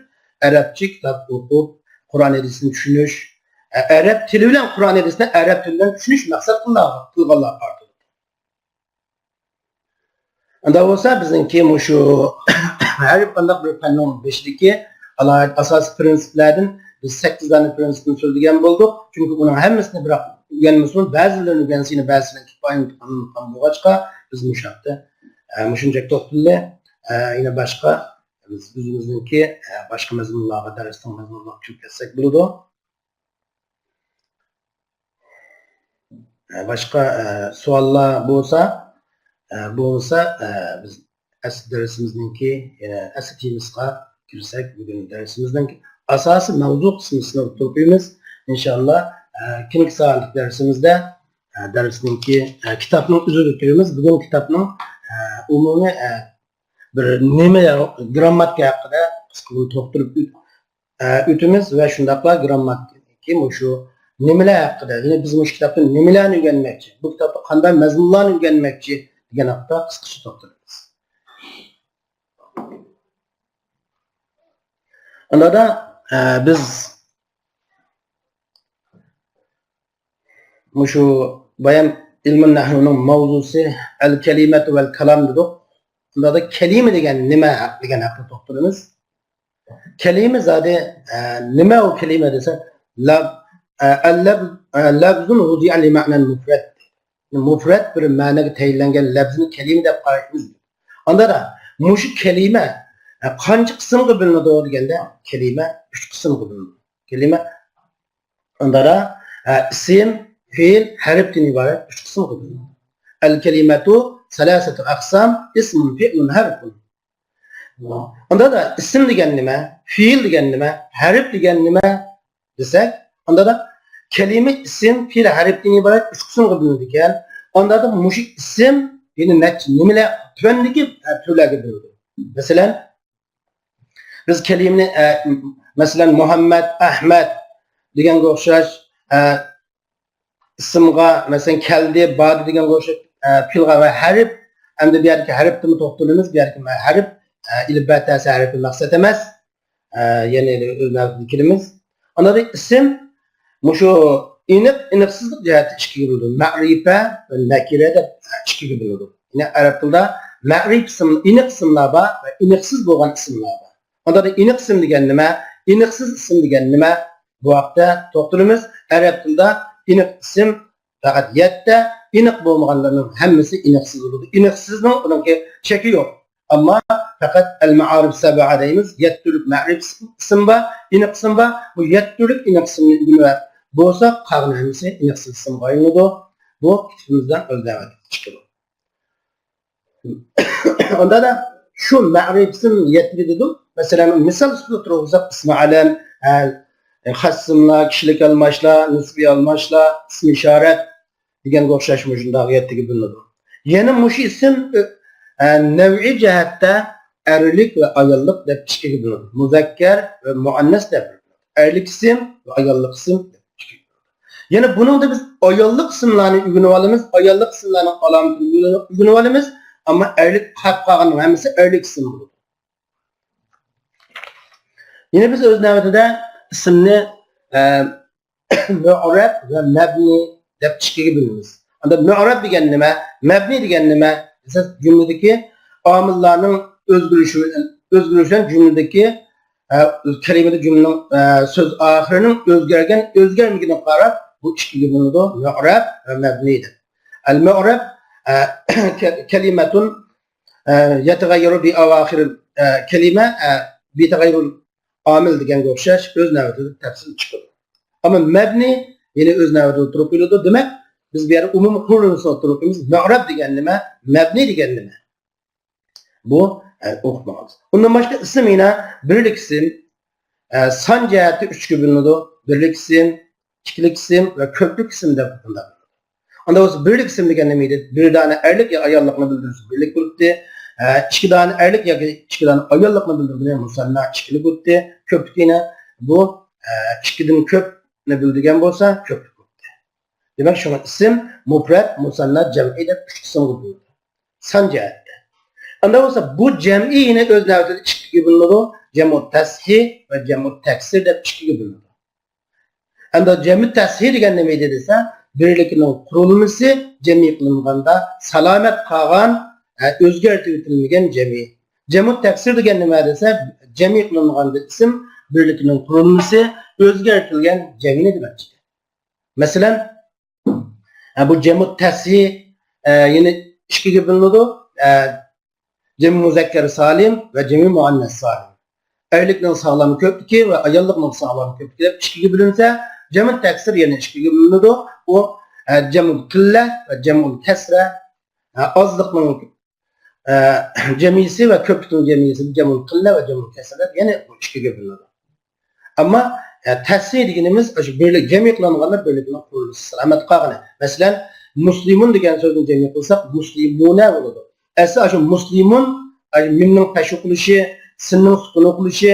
ئەرەبچە كىتاب ئوقۇپ، قۇرئان ھەدىسنى چۈشىنىش، ئە-، ئەرەب تىلى بىلەن قۇرئان ھەدىسنى ئەرەب تىلى بىلەن چۈشىنىش مەقسەت قىلغانلار، قىلغانلار قارىتىلىدۇ. ئۇنداق بولسا بىزنىڭكى مۇشۇ ھەر قانداق بىر پەننىڭ بېشىدىكى ئالاھىدە ئاساسىي پىرىنسىپلەردىن بىز سەككىز دانە پىرىنسىپنى سۆزلىگەن بولدۇق. چۈنكى ئۇنىڭ ھەممىسىنى بىراق ئۆگەنمىسىمۇ، بەزىلىرىنى ئۆگەنسە يەنە بەزىلىرىنىڭ كۇپايىنى قىلغان بولغاچقا، بىز مۇشۇ ھەپتە، ئە، مۇشۇنچە توختىلىدى. ئە، يەنە باشقا، بىز ئۆزىمىزنىڭكى، ئە، باشقا مەزمۇنلارغا، دەرسنىڭ مەزمۇنلىرىغا كىرىپ كەتسەك بولىدۇ. ئە، باشقا، ئە، سوئاللار بولسا، ئە، بولمىسا، ئە، بىز ئەسلى دەرسىمىزنىڭكى، يەنە ئەسلى تېمىسىغا كىرسەك، بۈگۈن دەرسىمىزنىڭ ئاساسىي مەۋزۇ قىسمىنى سىناپ تۇرۇپ قويىمىز. ئىنشاللا، ئە، كېيىنكى سائەتلىك دەرسىمىزدە، ئە، دەرسنىڭكى، ئە، كىتابنىڭ ئۆزىگە كىرىمىز. بۈگۈن كىتابنىڭ، ئە، ئومۇمىي، ئە، بىر نېمە، گرامماتىكا ھەققىدە قىسقىدىن توختىلىپ ئۆت-، ئە، ئۆتىمىز ۋە شۇنداقلا گرامماتىكىدىكى مۇشۇ نېمىلەر ھەققىدە، يەنى بىز مۇشۇ كىتابتا نېمىلەرنى ئۆگەنمەكچى، بۇ كىتابتا قانداق مەزمۇنلارنى ئۆگەنمەكچى دېگەن ھەققىدە قىسقىچە توختىلىمىز. ئۇنداقتا، ئە، بىز مۇشۇ بايان ئىلمۇ نەھۋنىڭ ماۋزۇسى ئەل كەلىمەتۇ ۋەل كالام دېدۇق. ئۇنداقتا كەلىمە دېگەن نېمە ھەق-، دېگەن ھەققىدە توختىلىمىز. كەلىمە زادى، ئە، نېمە ئۇ كەلىمە دېسە، لەب-، ئە، ئەللەب-، ئە، لەبزۇن ۋۇدىئە لىمەئنەن مۇفرەد. مۇفرەد بىر مەنىگە تەيىنلەنگەن لەبزىنى كەلىمە دەپ قارايمىز. ئاندىن مۇشۇ كەلىمە، ئە، قانچە قىسىمغا بۆلۈنىدۇ دېگەندە، كەلىمە ئۈچ قىسىمغا بۆلۈنىدۇ. كەلىمە ئاندىن، ئە، ئىسىم، پېئىل، ھەرپتىن ئىبارەت ئۈچ قىسىمغا بۆلۈنىدۇ. ئەل كەلىمەتۇ سەلاسەتۇ ئەقسام، ئىسمۇن، پېئلۇن، ھەرپۇن. ئاندىن ئىسىم دېگەن نېمە؟ پېئىل دېگەن نېمە؟ ھەرپ دېگەن نېمە؟ دېسەك، ئاندىن كەلىمە ئىسىم، پېئىل، ھەرپتىن ئىبارەت ئۈچ قىسىمغا بۆلۈنىدىكەن. ئاندىن مۇشۇ ئىسىم يەنە نەچچە نېمىلەر، تۆۋەندىكى، ئە، تۈرلەرگە بۆلۈنىدۇ. مەسىلەن، بىز كەلىمىنى، ئە، مەسىلەن، مۇھەممەد، ئەھمەد دېگەنگە ئوخشاش، ئە، ئىسىمغا، مەسىلەن، كەلدى، باردى دېگەنگە ئوخشاش، ئە، پېئىلغا ۋە ھەرپ. ئەمدى بۇ يەردىكى ھەرپتىمۇ توختىلىمىز. بۇ يەردىكى ھەرپ، ئە، ئېلىپبە تەسى ھەرپى مەقسەت ئەمەس. ئە، يەنە ئۆز نۆۋىتىدە كېلىمىز. ئاندىن ئىسىم، مۇشۇ ئېنىق، ئېنىقسىزلىق جەھەتتە ئىككىگە بۆلىنىدۇ. مەرىپە ۋە نەكىرە دەپ ئىككىگە بۆلىنىدۇ. يەنى ئەرەب تىلىدا مەرىپ ئىسىم، ئېنىق ئىسىملار بار ۋە ئېنىقسىز بولغان ئىسىملار بار. ئاندىن ئېنىق ئىسىم دېگەن نېمە؟ ئېنىقسىز ئىسىم دېگەن نېمە؟ بۇ ھەقتە توختىلىمىز. ئەرەب تىلىدا ئېنىق ئىسىم پەقەت يەتتە، ئېنىق بولمىغانلارنىڭ ھەممىسى ئېنىقسىز بولىدۇ. ئېنىقسىزنىڭ ئۇنىڭكى چېكى يوق. ئەمما پەقەت ئەل مائارىپ سەبئە دەيمىز، يەتتە تۈرلۈك مەرىپ ئىسىم بار، ئېنىق ئىسىم بار. بۇ يەتتە تۈرلۈك ئېنىق ئىسىمنى ئۆگىنىۋەپ بولساق، قالغان ھەممىسى ئېنىقسىز ئىسىمغا ئايلىنىدۇ. بۇ كىتابىمىزدا ئۆز نۆۋىتىدە چىقىدۇ. ئاندىن شۇ مەرىپ ئىسىم يەتتىگە دېدۇق. مەسىلەن، مىسال ئۈستىدە تۇرغۇزساق، ئىسمى ئەلەم، ئە، خاس ئىسىملار، كىشىلىك ئالماشلار، نىسبىي ئالماشلار، ئىسمى ئىشارەت دېگەنگە ئوخشاش مۇشۇنداق يەتتىگە بۆلۈنىدۇ. يەنە مۇشۇ ئىسىم، ئە، نەۋئىي جەھەتتە ئەرلىك ۋە ئاياللىق دەپ ئىككىگە بۆلۈنىدۇ. مۇزەككەر ۋە مۇئەننەس دەپ بۆلۈنىدۇ. ئەرلىك ئىسىم ۋە ئاياللىق ئىسىم دەپ ئىككىگە بۆلۈنىدۇ. يەنە بۇنىڭدا بىز ئاياللىق ئىسىملارنى ئۆگىنىۋالىمىز، ئاياللىق ئىسىملارنىڭ ئالامىتىنى ئۆگىنىۋالىمىز، ئەمما ئەرلىك قاپ قالغاننىڭ ھەممىسى ئەرلىك ئىسىم بولىدۇ. يەنە بىز ئۆز نۆۋىتىدە ئىسىمنى، ئە، مۇئرەب ۋە مەبنىي دەپ ئىككىگە بۆلىمىز. ئەمدى مۇئرەب دېگەن نېمە؟ مەبنىي دېگەن نېمە دېسە، جۈملىدىكى ئامىللارنىڭ ئۆزگىرىشى، ئۆزگىرىشى بىلەن جۈملىدىكى، ئە، كەلىمىدە جۈملىنىڭ، ئە، سۆز ئاخىرىنىڭ ئۆزگەرگەن، ئۆزگەرمىگىنىگە قاراپ بۇ ئىككىگە بۆلۈنىدۇ، مۇئرەب ۋە مەبنىي دەپ. ئەل مۇئرەب، ئە، كە-، كەلىمەتۇن، ئە، يەتەغەييەرۇ بىئاۋاخىرىل، ئە، كەلىمە، ئە، بىتەغەييۇرۇل ئامىل دېگەنگە ئوخشاش ئۆز نۆۋىتىدە تەپسىلىي چىقىدۇ. ئەمما مەبنى يەنە ئۆز نۆۋىتىدە تۇرۇپ قېلىدۇ. دېمەك، بىز بۇ يەردە ئومۇمىي قۇرۇلمىسىنى ئوتتۇرىغا قويىمىز. مۇئرەب دېگەن نېمە؟ مەبنى دېگەن نېمە؟ بۇ، ئە، ئوقۇپ ماڭىمىز. ئۇندىن باشقا ئىسىم يەنە بىرلىك ئىسىم، ئە، سان جەھەتتە ئۈچكە بۆلۈنىدۇ. بىرلىك ئىسىم، ئىككىلىك ئىسىم ۋە كۆپلۈك ئىسىم دەپ بۇنداق. ئانداق بولسا بىرلىك ئىسىم دېگەن نېمە ئىدى؟ بىر دانە ئەرلىك يا ئاياللىقنى بىلدۈرسە بىرلىك بولاتتى. ئە، ئىككى دانە ئەرلىك ياكى ئىككى دانە ئاياللىقنى بىلدۈرگىنى مۇسەننا ئىككىلىك بولاتتى. كۆپلۈك دېگىنى بۇ، ئە، ئىككىدىن كۆپنى بىلدۈرگەن بولسا كۆپلۈك بولاتتى. دېمەك، شۇڭا ئىسىم مۇپرەت، مۇسەننا، جەمئىي دەپ ئۈچ قىسىمغا بۆلۈنىدۇ. سان جەھەتتە. ئانداق بولسا بۇ جەمئىي يەنە ئۆز نۆۋىتىدە ئىككىگە بۆلۈنىدۇ. جەمئۇ تەسھىر ۋە جەمئۇ تەكسىر دەپ ئىككىگە بۆلۈنىدۇ. ئەمدى جەمئۇ تەسھىر دېگەن نېمە ئىدى دېسە، بىرلىكنىڭ قۇرۇلمىسى جەمئىي قىلىنغاندا سالامەت قالغان، ئە، ئۆزگەرتىۋېتىلمىگەن جەمئىي. جەمئۇ تەكسىر دېگەن نېمە دېسە، جەمئىي قىلىنغاندا ئىسىم بىرلىكنىڭ قۇرۇلمىسى ئۆزگەرتىلگەن جەمئىينى دېمەكچى. مەسىلەن، ئە، بۇ جەمئۇ تەسھىر، ئە، يەنە ئىككىگە بۆلۈنىدۇ. ئە، جەمئۇ مۇزەككەر سالىم ۋە جەمئۇ مۇئەننەس سالىم. ئەرلىكنىڭ ساغلام كۆپلۈكى ۋە ئاياللىقنىڭ ساغلام كۆپلۈكى دەپ ئىككىگە بۆلۈنسە، جەمئۇ تەكسىر يەنە ئىككىگە بۆلۈنىدۇ. ئۇ، ئە، جەمئۇ قىللە ۋە جەمئۇ كەسرە، ئە، ئازلىقنىڭ، ئە، جەمئىيسى ۋە كۆپلۈكنىڭ جەمئىيسى جەمئۇ قىللە ۋە جەمئۇ كەسرە دەپ يەنە بۇ ئىككىگە بۆلۈنىدۇ. ئەمما، ئە، تەسھىر دېگىنىمىز ئاشۇ بىرلىك جەمئىي قىلىنغاندا بىرلىكنىڭ قۇرۇلمىسى سالامەت قالغىنى. مەسىلەن، مۇسلىمۇن دېگەن سۆزنى جەمئىي قىلساق مۇسلىمۇنە بولىدۇ. ئەسلى ئاشۇ مۇسلىمۇن، ئاشۇ مىمنىڭ پەش ئوقۇلۇشى، سىننىڭ سۈكۈن ئوقۇلۇشى،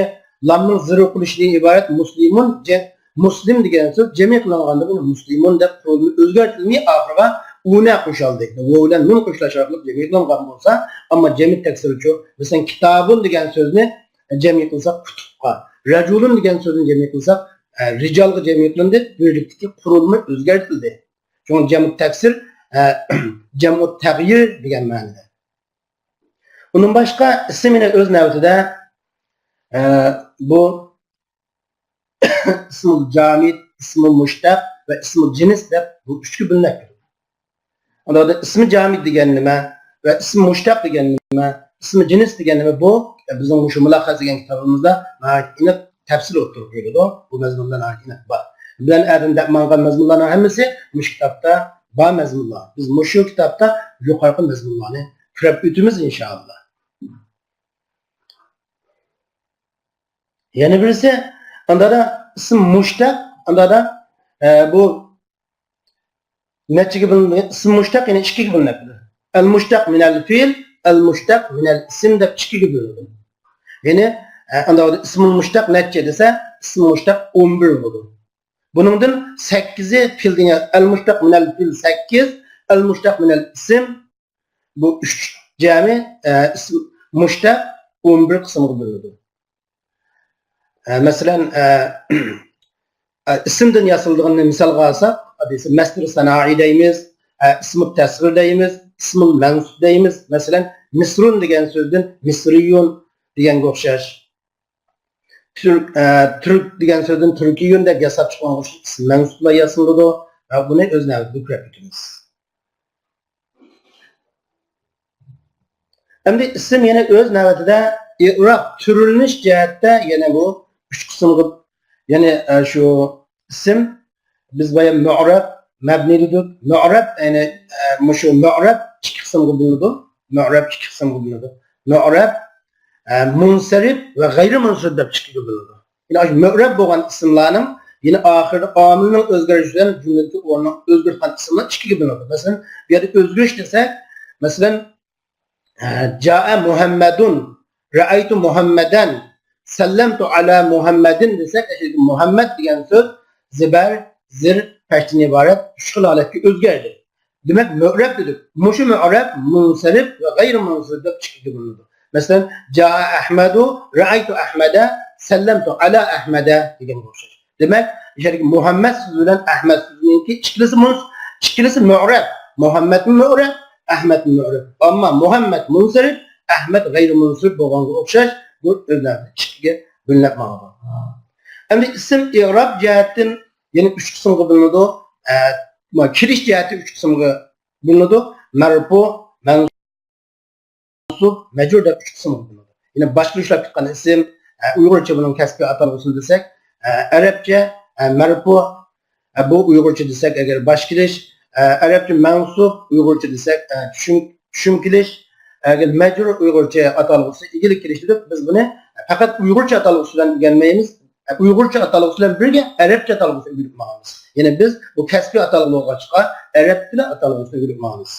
لامنىڭ زېر ئوقۇلۇشىدىن ئىبارەت مۇسلىمۇن، جە-، مۇسلىم دېگەن سۆز جەمئىي قىلىنغاندا بۇنى مۇسلىمۇن دەپ قۇرۇلما ئۆزگەرتىلمەي ئاخىرىغا ئۇنە قوشالدى. ۋاۋ بىلەن نۇن قوشۇلۇش ئارقىلىق جەمئىي قىلىنغان بولسا، ئەمما جەمئىي تەكسىرچۇ، مەسىلەن، كىتابۇن دېگەن سۆزنى جەمئىي قىلساق كۇتۇبقا، رەجۇلۇن دېگەن سۆزنى جەمئىي قىلساق، ئە، رىجالغا جەمئىي قىلىندى، بىرلىكتىكى قۇرۇلما ئۆزگەرتىلدى. شۇڭا جەمئۇ تەكسىر، ئە، جەمئۇ تەغيىر دېگەن مەنىدە. ئۇنىڭ باشقا ئىسىم يەنە ئۆز نۆۋىتىدە، ئە، بۇ ئىسمۇل جامىد، ئىسمۇل مۇشتەق ۋە ئىسمۇل جىنس دەپ بۇ ئۈچكە بۆلۈنەتتى. ئۇلاردا ئىسمى جامىد دېگەن نېمە ۋە ئىسمى مۇشتەق دېگەن نېمە، ئىسمى جىنس دېگەن نېمە، بۇ بىزنىڭ مۇشۇ مۇلەخخەس دېگەن كىتابىمىزدا ناھايىتى ئېنىق تەپسىل ئوتتۇرىغا قويۇلىدۇ. بۇ مەزمۇنلار ناھايىتى ئېنىق بار. بۇلارنى ئەردىن دەپ ماڭغان مەزمۇنلارنىڭ ھەممىسى مۇشۇ كىتابتا بار مەزمۇنلار. بىز مۇشۇ كىتابتا يۇقىرىقى مەزمۇنلارنى كۆرۈپ ئۆتىمىز، ئىنشائاللا. يەنە بىرسى، ئاندادا ئىسىم مۇشتەق، ئاندادا، ئە، بۇ نەچچىگە بۆلۈنگەن؟ ئىسىم مۇشتەق يەنە ئىككىگە بۆلۈنەتتى. ئەل مۇشتەق مىنەل فىئل، ئەل مۇشتەق مىنەل ئىسىم دەپ ئىككىگە بۆلۈنىدۇ. يەنى، ئە، ئاندادا ئىسمۇل مۇشتەق نەچچە دېسە، ئىسمۇل مۇشتەق ئون بىر بولىدۇ. بۇنىڭدىن سەككىزى فىئل دېگەن، ئەل مۇشتەق مىنەل فىئل سەككىز، ئەل مۇشتەق مىنەل ئىسىم، بۇ ئۈچ جەمى، ئە، ئىسىم مۇشتەق ئون بىر قىسىمغا بۆلۈنىدۇ. ئە، مەسىلەن، ئە، ئە، ئىسىمدىن ياسىلىدىغىنىنى مىسالغا ئالساق، ھەدىسى مەسدىر سانائىي دەيمىز، ئە، ئىسمۇ تەسغىر دەيمىز، ئىسمۇل مەنسۇب دەيمىز. مەسىلەن، مىسرۇن دېگەن سۆزدىن مىسرىيۇن دېگەنگە ئوخشاش. تۈرك، ئە، تۈرك دېگەن سۆزدىن تۈركىيۇن دەپ ياساپ چىققانغا ئوخشاش ئىسىم مەنسۇبلار ياسىلىدۇ. ۋە بۇنى ئۆز نۆۋىتىدە كۆرۈپ ئۆتىمىز. ئەمدى ئىسىم يەنە ئۆز نۆۋىتىدە ئىئراب، تۈرلىنىش جەھەتتە يەنە بۇ ئۈچ قىسىمغا، يەنى، ئە، شۇ ئىسىم، بىز بايا مۇئرەب، مەبنى دېدۇق. مۇئرەب، يەنى، ئە، مۇشۇ مۇئرەب ئىككى قىسىمغا بۆلۈنىدۇ. مۇئرەب ئىككى قىسىمغا بۆلۈنىدۇ. مۇئرەب، ئە، مۇنسەرىپ ۋە غەيرىي مۇنسەرىپ دەپ ئىككىگە بۆلۈنىدۇ. يەنى ئاشۇ مۆرەب بولغان ئىسىملارنىڭ يەنە ئاخىرىدا ئامىلنىڭ ئۆزگىرىشى بىلەن جۈملىدىكى ئورنىنى ئۆزگەرتكەن ئىسىملار ئىككىگە بۆلۈنىدۇ. مەسىلەن، بۇ يەردە ئۆزگىرىش دېسەك، مەسىلەن، جاء مۇھەممەدۇن، رەئەيتۇ مۇھەممەدەن، سەللەمتۇ ئەلا مۇھەممەدىن دېسەك، ئەسلىدىكى مۇھەممەد دېگەن سۆز زىبەر، زىر، پەشتىن ئىبارەت ئۈچ خىل ھالەتكە ئۆزگەردى. دېمەك، مۆرەب دېدۇق. مۇشۇ مۆرەب مۇنسەرىپ ۋە غەيرىي مۇنسەرىپ دەپ ئىككىگە بۆلۈنىدۇ. مەسىلەن، جاء ئەھمەدۇ، رەئەيتۇ ئەھمەدە، سەللەمتۇ ئەلا ئەھمەدە دېگەنگە ئوخشاش. دېمەك، يەردىكى مۇھەممەد سۆزى بىلەن ئەھمەد سۆزىنىڭكى ئىككىلىسى مۇنس-، ئىككىلىسى مۆرەب. مۇھەممەدمۇ مۆرەب، ئەھمەدمۇ مۆرەب. ئەمما مۇھەممەد مۇنسەرىپ، ئەھمەد غەيرىي مۇنسەرىپ بولغانغا ئوخشاش، بۇ ئۆزلەردە ئىككىگە بۆلۈنۈپ ماڭىدۇ. ئەمدى ئىسىم ئىئراب جەھەتتىن يەنە ئۈچ قىسىمغا بۆلۈنىدۇ. ئە، كىرىش جەھەتتە ئۈچ قىسىمغا بۆلۈنىدۇ. مەرپۇ، مەنسۇب، مەنسۇب، مەجرۇر دەپ ئۈچ قىسىمغا بۆلۈنىدۇ. يەنى باش كېلىشلەپ كەتكەن ئىسىم، ئە، ئۇيغۇرچە بۇنىڭ كەسپىي ئاتالغۇسىنى دېسەك، ئە، ئەرەبچە، ئە، مەرپۇ، ئە، بۇ ئۇيغۇرچە دېسەك ئەگەر باش كېلىش، ئە، ئەرەبچە مەنسۇب، ئۇيغۇرچە دېسەك، ئە، چۈشۈم، چۈشۈم كېلىش، ئەگەر مەجرۇر ئۇيغۇرچە ئاتالغۇسى ئىگىلىك كېلىش دېدۇق، بىز بۇنى پەقەت ئۇيغۇرچە ئاتالغۇسى بىلەن ئۆگەنمەيمىز. ئە، ئۇيغۇرچە ئاتالغۇسى بىلەن بىرگە ئەرەبچە ئاتالغۇسىنى ئۆگىنىپ ماڭىمىز. يەنى بىز بۇ كەسپىي ئاتالغۇ بولغاچقا، ئەرەب تىلى ئاتالغۇسىنى ئۆگىنىپ ماڭىمىز.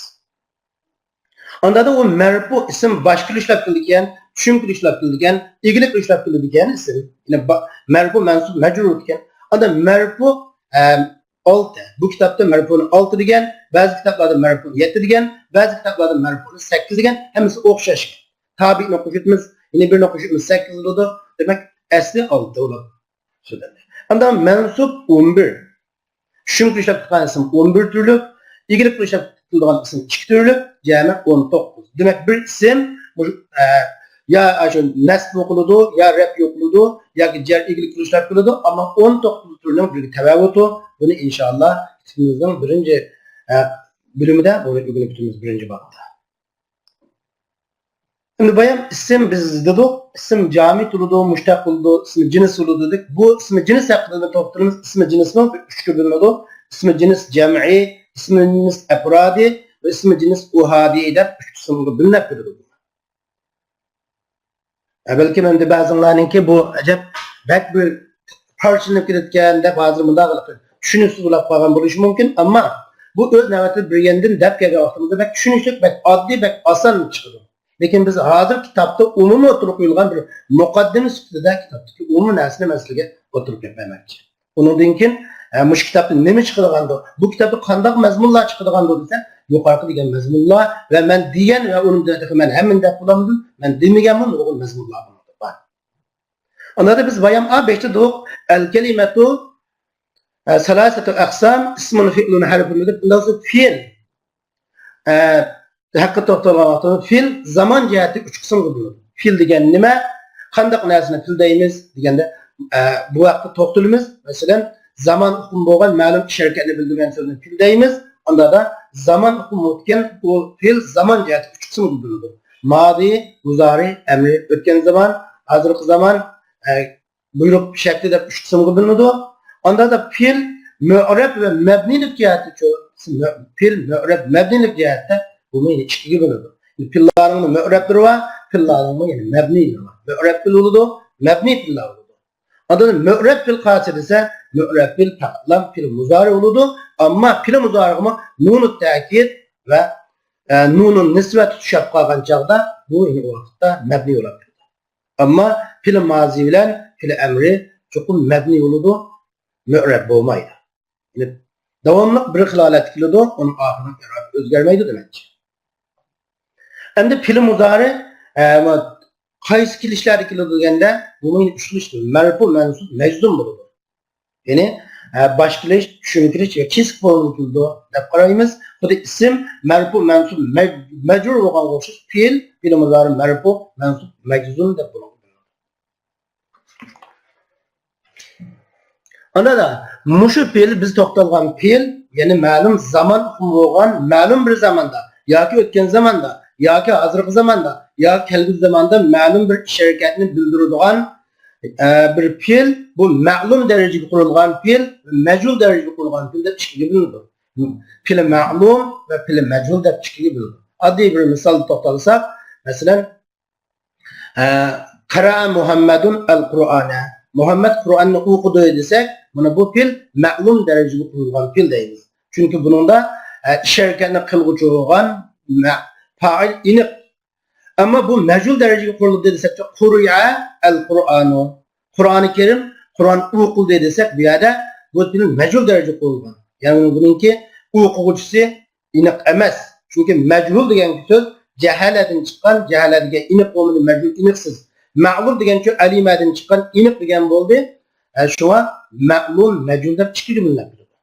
ئاندادا ئۇ مەرپۇ ئىسىم باش كېلىشلەپ كېلىدىكەن، چۈشۈم كېلىشلەپ كېلىدىكەن، ئىگىلىك كېلىشلەپ كېلىدىكەن ئىسىم. يەنى با-، مەرپۇ، مەنسۇب، مەجرۇر ئىكەن. ئاندا مەرپۇ، ئەم، ئالتە. بۇ كىتابتا مەرپۇنى ئالتە دېگەن، بەزى كىتابلاردا مەرپۇنى يەتتە دېگەن، بەزى كىتابلاردا مەرپۇنى سەككىز دېگەن، ھەممىسى ئوخشاش. تابىئنى قوشۇۋېتىمىز، يەنى بىرنى قوشۇۋېتىمىز، سەككىز بولىدۇ. دېمەك، ئەسلى ئالتە بولىدۇ. ئاندا مەنسۇب ئون بىر. چۈشۈم كېلىشلەپ كېلىدىغان ئىسىم ئون بىر تۈرلۈك، ئىگىلىك كېلىشلەپ كېلىدىغان ئىسىم ئىككى تۈرلۈك، جەمئىي ئون توققۇز. دېمەك، بىر ئىسىم مۇشۇ، ئە، يا ئاشۇ نەسب ئوقۇلىدۇ، يا رەپ ئوقۇلىدۇ، ياكى جەر ئىگىلىك كېلىشلەپ كېلىدۇ. ئەمما ئون توققۇز تۈرنىڭ بىرگە تەۋەۋۇتۇ. بۇنى ئىنشائاللا كىتابىمىزنىڭ بىرىنچى، ئە، بۆلۈمىدە بۇنى ئۆگىنىپ ئۆتىمىز، بىرىنچى بابتا. ئەمدى بايام ئىسىم بىز دېدۇق، ئىسىم جامىد بولىدۇ، مۇشتەق بولىدۇ، ئىسمى جىنس بولىدۇ دېدۇق. بۇ ئىسمى جىنس ھەققىدە توختىلىمىز. ئىسمى جىنسمۇ ئۈچكە بۆلۈنىدۇ. ئىسمى جىنس جەمئىي، ئىسمى جىنس ئەپرادىي ۋە ئىسمى جىنس ئۇھادىي دەپ ئۈچ قىسىمغا بۆلۈنۈپ كېتىدۇ. ھە، بەلكىم ئەمدى بەزىڭلارنىڭكى بۇ ئەجەب بەك بىر پارچىلىنىپ كېتىدىكەن دەپ ھازىر مۇنداق قىلىپ چۈشىنىكسىز بولاپ قالغان بولۇشى مۇمكىن. ئەمما بۇ ئۆز نۆۋىتىدە بىر يەندىن دەپ كەلگەن ۋاقتىمىزدا بەك چۈشىنىشلىك، بەك ئاددىي، بەك ئاسان چىقىدۇ. لېكىن بىز ھازىر كىتابتا ئومۇمىي ئوتتۇرىغا قويۇلغان بىر مۇقەددىمە سۈپىتىدە كىتابتىكى ئومۇمىي نەرسىنى مەن سىلەرگە ئوتتۇرىغا قويۇپ بەرمەكچى. ئۇنىڭدىن كېيىن، ئە، مۇشۇ كىتابتا نېمە چىقىدىغاندۇ، بۇ كىتابتا قانداق مەزمۇنلار چىقىدىغاندۇ دېسە، يۇقىرىقى دېگەن مەزمۇنلار ۋە مەن دېگەن ۋە ئۇنىڭ بىلەن تېخى مەن ھەممىنى دەپ بولامدۇ، مەن دېمىگەنمۇ نۇرغۇن مەزمۇنلار بۇنىڭدا بار. ئاندىن بىز بايام ئا بەشتە دېدۇق، ئەل كەلىمەتۇ، ئە، سالاسەتۇ ئەقسام، ئىسمۇن، فېئلۇن، ھەرپۇن دەپ، ئۇنداق بولسا فېئىل، ئە، ھەققىدە توختالغان ۋاقتىدا فېئىل زامان جەھەتتە ئۈچ قىسىمغا بۆلۈنىدۇ. فېئىل دېگەن نېمە؟ قانداق نەرسىنى فېئىل دەيمىز دېگەندە، ئە، بۇ ھەقتە توختىلىمىز. مەسىلەن، زامان ئۇقۇمى بولغان مەلۇم ئىش ھەرىكەتنى بىلدۈرگەن سۆزنى فېئىل دەيمىز. ئاندا زامان ئۇقۇمى بولغان ئۇ فېئىل زامان جەھەتتە ئۈچ قىسىمغا بۆلۈنىدۇ. مادى، مۇزارى، ئەمرى، ئۆتكەن زامان، ھازىرقى زامان، ئە، بۇيرۇق شەكلى دەپ ئۈچ قىسىمغا بۆلۈنىدۇ. ئاندا فېئىل مۇئرەب ۋە مەبنىيلىك جەھەتتىچۇ، فېئىل مۇئرەب مەبنىيلىك جەھەتتە بۇمۇ يەنە ئىككىگە بۆلۈنىدۇ. فېئىللارنىڭمۇ مۇئرەبلىرى بار، فېئىللارنىڭمۇ يەنە مەبنىيلىرى بار. مۇئرەب فېئىل بولىدۇ، مەبنىي فېئىللار بولىدۇ. ئاندىن مۇئرەب فېئىل قايسى دېسە، مۇئرەب فېئىل پەقەتلا فېئىل مۇزارى بولىدۇ. ئەمما فېئىل مۇزارىغىمۇ نۇنۇ تەكىد ۋە، ئە، نۇنۇ نىسۋەت تۇتىشىپ قالغان چاغدا بۇ يەنە ئۇ ۋاقىتتا مەبنىي بولۇپ تۇرىدۇ. ئەمما پېئىل مازى بىلەن پېئىل ئەمرى چوقۇم مەبنىي بولىدۇ، مۇئرەب بولمايدۇ. يەنى داۋاملىق بىر خىل ھالەتتە كېلىدۇ، ئۇنىڭ ئاخىرىنىڭ ئىرابى ئۆزگەرمەيدۇ دېمەكچى. ئەمدى پېئىل مۇزارى، ئە، قايسى كېلىشلەردە كېلىدۇ دېگەندە، بۇمۇ ئۈچ خىل، مەرپۇ، مەنسۇب، مەجزۇم بولىدۇ. يەنى، ئە، باش كېلىش، چۈشۈم كېلىش ۋە كېسىك فورمىدا كېلىدۇ دەپ قارايمىز. خۇددى ئىسىم، مەرپۇ، مەنسۇب، مەج-، مەجرۇر بولغانغا ئوخشاش پېئىل، پېئىل مۇزارى مەرپۇ، مەنسۇب، مەجزۇم دەپ بولىدۇ. ئاندىن مۇشۇ پېئىل، بىز توختالغان پېئىل، يەنى مەلۇم زامان ئۇقۇمى بولغان، مەلۇم بىر زاماندا ياكى ئۆتكەن زاماندا ياكى ھازىرقى زاماندا ياكى كەلگۈسى زاماندا مەلۇم بىر ئىش ھەرىكەتنى بىلدۈرىدىغان، ئە، بىر پېئىل، بۇ مەلۇم دەرىجىگە قۇرۇلغان پېئىل، مەجھۇل دەرىجىگە قۇرۇلغان پېئىل دەپ ئىككىگە بۆلۈنىدۇ. پېئىل مەلۇم ۋە پېئىل مەجھۇل دەپ ئىككىگە بۆلۈنىدۇ. ئاددىي بىر مىسالدا توختالساق، مەسىلەن، ئە، قەرەئە مۇھەممەدۇن ئەل قۇرئانە. مۇھەممەد قۇرئاننى ئوقۇدى دېسەك، مانا بۇ پېئىل مەلۇم دەرىجىگە قۇرۇلغان پېئىل دەيمىز. چۈنكى بۇنىڭدا، ئە، ئىش ھەرىكەتنى قىلغۇچى بولغان مە-، پائىل ئېنىق. ئەمما بۇ مەجھۇل دەرىجىگە قۇرۇلدى دېسەكچە، قۇرىئە ئەل قۇرئانۇ. قۇرئانى كەرىم، قۇرئان ئوقۇلدى دېسەك، بۇ يەردە بۇ پېئىل مەجھۇل دەرىجىگە قۇرۇلغان. يەنى بۇنىڭكى ئوقۇغۇچىسى ئېنىق ئەمەس. چۈنكى مەجھۇل دېگەن سۆز جەھالەدىن چىققان، جەھالەتكە ئېنىق بولمىدى، مەجھۇل ئېنىقسىز. مەلۇم دېگەنچۇ ئەلىمەدىن چىققان، ئېنىق دېگەن بولدى. ئە، شۇڭا مەلۇم، مەجھۇل دەپ ئىككىگە بۆلۈنۈپ تۇرىدۇ.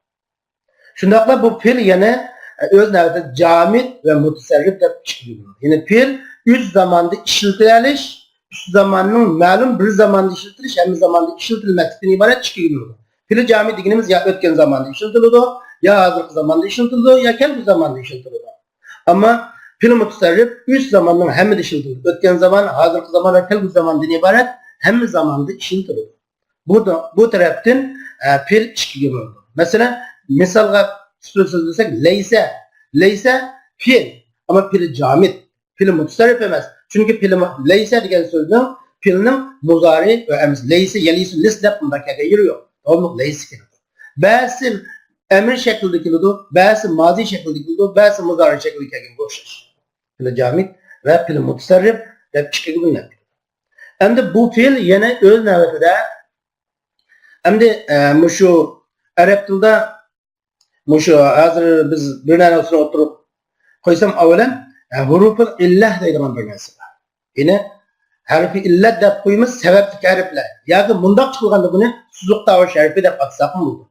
شۇنداقلا بۇ پېئىل يەنە، ئە، ئۆز نۆۋىتىدە جامىد ۋە مۇتەسەررىپ دەپ ئىككىگە بۆلۈنىدۇ. يەنى پېئىل ئۆز زامانىدا ئىشلىتىلىش، ئۈچ زاماننىڭ مەلۇم بىر زاماندا ئىشلىتىلىش، ھەممە زاماندا ئىشلىتىلمەسلىكتىن ئىبارەت ئىككىگە بۆلىنىدۇ. پېئىل جامىد دېگىنىمىز يا ئۆتكەن زاماندا ئىشلىتىلىدۇ، يا ھازىرقى زاماندا ئىشلىتىلىدۇ، يا كەلگۈسى زاماندا ئىشلىتىلىدۇ. ئەمما پېئىل مۇتەسەررىپ ئۈچ زاماننىڭ ھەممىدە ئىشلىتىلىدۇ. ئۆتكەن زامان، ھازىرقى زامان ۋە كەلگۈسى زاماندىن ئىبارەت ھەممە زاماندا ئىشلىتىلىدۇ. بۇ، بۇ تەرەپتىن، ئە، پېئىل ئىككىگە بۆلۈنىدۇ. مەسىلەن، مىسالغا سۆزلىسەك، لەيسە. لەيسە پېئىل، ئەمما پېئىل جامىد. پېئىل مۇتەسەررىپ ئەمەس. چۈنكى پېئىل مۇ-، لەيسە دېگەن سۆزنىڭ، پېئىلنىڭ مۇزارى ۋە ئەمەس، لەيسە يەلىسۇ لىس دەپ مۇنداق كەلگەن يېرى يوق. داۋاملىق لەيسە كېلىدۇ. بەزىسى ئەمر شەكلىدە كېلىدۇ، بەزىسى مازى شەكلىدە كېلىدۇ، بەزىسى مۇزارى شەكلىدە كەلگەنگە ئوخشاش. پېئىل جامىد ۋە پېئىل مۇتەسەررىپ دەپ ئىككىگە بۆلۈنەدۇ. ئەمدى بۇ پېئىل يەنە ئۆز نۆۋىتىدە، ئەمدى، ئە، مۇشۇ ئەرەب تىلدا مۇشۇ ھازىر بىز بىر نەرسىنى ئوتتۇرىغا قويسام، ئەۋۋەلەن، ئە، ھۇرۇپۇل ئىللە دەيدىغان بىر نەرسە بار. يەنى ھەرپى ئىللەت دەپ قويىمىز، سەۋەبلىك ھەرپلەر. ياكى مۇنداق قىلغاندا بۇنى سوزۇق تاۋۇش ھەرپى دەپ ئاتىساقمۇ بولىدۇ.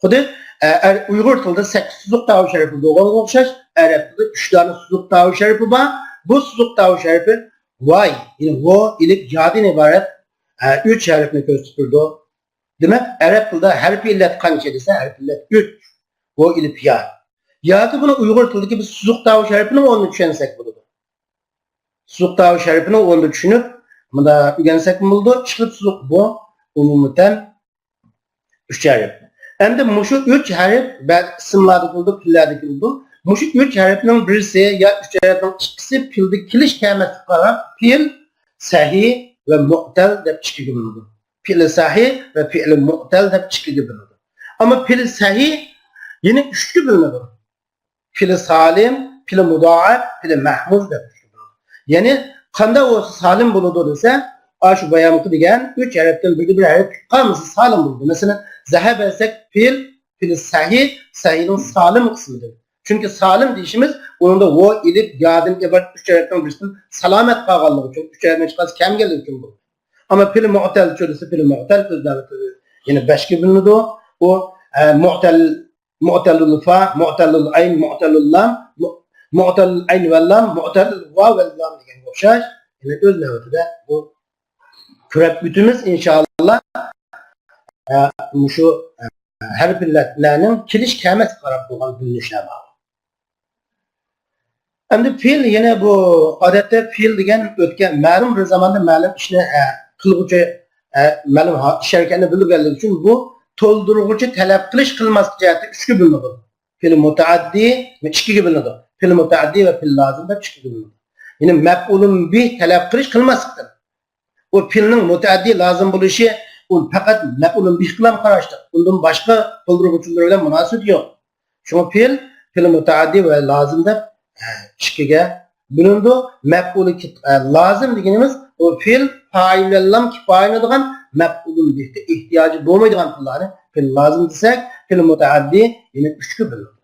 خۇددى، ئە، ئەر-، ئۇيغۇر تىلىدا سەككىز سوزۇق تاۋۇش ھەرپى بولغانغا ئوخشاش، ئەرەب تىلىدا ئۈچ دانە سوزۇق تاۋۇش ھەرپى بار. بۇ سوزۇق تاۋۇش ھەرپى ۋاي، يەنى ۋو، ئېلىپ، يادىن ئىبارەت، ئە، ئۈچ ھەرپنى كۆرسىتىپ تۇرىدۇ. دېمەك، ئەرەب تىلىدا ھەرپى ئىللەت قانچە دېسە، ھەرپى ئىللەت ئۈچ. ۋو، ئېلىپ، يا. ياكى بۇنى ئۇيغۇر تىلىدىكى بىز سوزۇق تاۋۇش ھەرپىنىڭ ئورنىدا چۈشەنسەك بولىدۇ. سوزۇق تاۋۇش ھەرپىنىڭ ئورنىدا چۈشىنىپ، مۇنداق ئۆگەنسەكمۇ بولىدۇ. ئىككى خىل سوزۇق بۇ، ئومۇمەن ئۈچ ھەرپ. ئەمدى مۇشۇ ئۈچ ھەرپ بەزى ئىسىملاردا كېلىدۇ، پېئىللەردە كېلىدۇ. مۇشۇ ئۈچ ھەرپنىڭ بىرسى يا ئۈچ ھەرپنىڭ ئىككىسى پېئىلدە كېلىش كەلمەسلىكىگە قاراپ پېئىل سەھىھ ۋە مۇئتەل دەپ ئىككىگە بۆلۈنىدۇ. پېئىل سەھىھ ۋە پېئىل مۇئتەل دەپ ئىككىگە بۆلۈنىدۇ. ئەمما پېئىل سەھىھ يەنە ئۈچكە بۆلۈنىدۇ. پېئىل سالىم، پېئىل مۇدائەپ، پېئىل مەھمۇز دەپ ئۈچكە بۆلۈنىدۇ. يەنى قانداق بولسا سالىم بولىدۇ دېسە، ئاشۇ بايامقى دېگەن ئۈچ ھەرپتىن بىردە بىر ھەرپ قالمىسا سالىم بولىدۇ. مەسىلەن، زەھەبە دېسەك پېئىل، پېئىل سەھىھ، سەھىھنىڭ سالىم قىسمىدىن. چۈنكى سالىم دېيىشىمىز ئۇنىڭدا ۋو، ئېلىپ، يادىن ئىبارەت ئۈچ ھەرپنىڭ بىرسىدىن سالامەت قالغانلىقى ئۈچۈن، ئۈچ ھەرپنىڭ ھېچقايسىسى كەلمىگەنلىكى ئۈچۈن بولىدۇ. ئەمما پېئىل مۇئتەلچۇ دېسە، پېئىل مۇئتەل ئۆز نۆۋىتىدە يەنە بەشكە بۆلۈنىدۇ. ئۇ، ئە، مۇئتەل، مۇئتەلۇل فا، مۇئتەلۇل ئەين، مۇئتەلۇل لام، مۇ-، مۇئتەلۇل ئەين ۋە لام، مۇئتەلۇل ۋا ۋە لام دېگەنگە ئوخشاش. يەنە ئۆز نۆۋىتىدە بۇ كۆرۈپ ئۆتىمىز، ئىنشائاللا. ئە، مۇشۇ، ئە، ھەرپلەرنىڭ كېلىش كەلمەسلىكىگە قاراپ بولغان بۆلۈنۈشلەر بار. ئەمدى پېئىل، يەنە بۇ ئادەتتە پېئىل دېگەن ئۆتكەن، مەلۇم بىر زاماندا مەلۇم ئىشنى، ئە، قىلغۇچى، ئە، مەلۇم ھا-، ئىش ھەرىكەتنى بىلدۈرگەنلىكى ئۈچۈن بۇ تولدۇرغۇچى تەلەپ قىلىش قىلماسلىق جەھەتتە ئۈچكە بۆلۈنىدۇ. پېئىل مۇتەئەددىي ۋە ئىككىگە بۆلۈنىدۇ. پېئىل مۇتەئەددىي ۋە پېئىل لازىم دەپ ئىككىگە بۆلۈنىدۇ. يەنى مەپئۇلۇن بىھ تەلەپ قىلىش قىلماسلىقتىن. ئۇ پېئىلنىڭ مۇتەئەددىي لازىم بولۇشى، ئۇ پەقەت مەپئۇلۇن بىھقىلا قاراشلىق. ئۇندىن باشقا قىلدۇرغۇچىلار بىلەن مۇناسىۋىتى يوق. شۇڭا پېئىل، پېئىل مۇتەئەددىي ۋە لازىم دەپ، ئە، ئىككىگە بۆلۈنىدۇ. مەپئۇلى كىت-، ئە، لازىم دېگىنىمىز، ئۇ پېئىل پائىل بىلەنلا كىپايىلىنىدىغان، مەپئۇلۇن بىھقا ئېھتىياجى بولمايدىغان پېئىللارنى پېئىل لازىم دېسەك، پېئىل مۇتەئەددىي يەنە ئۈچكە بۆلۈنىدۇ.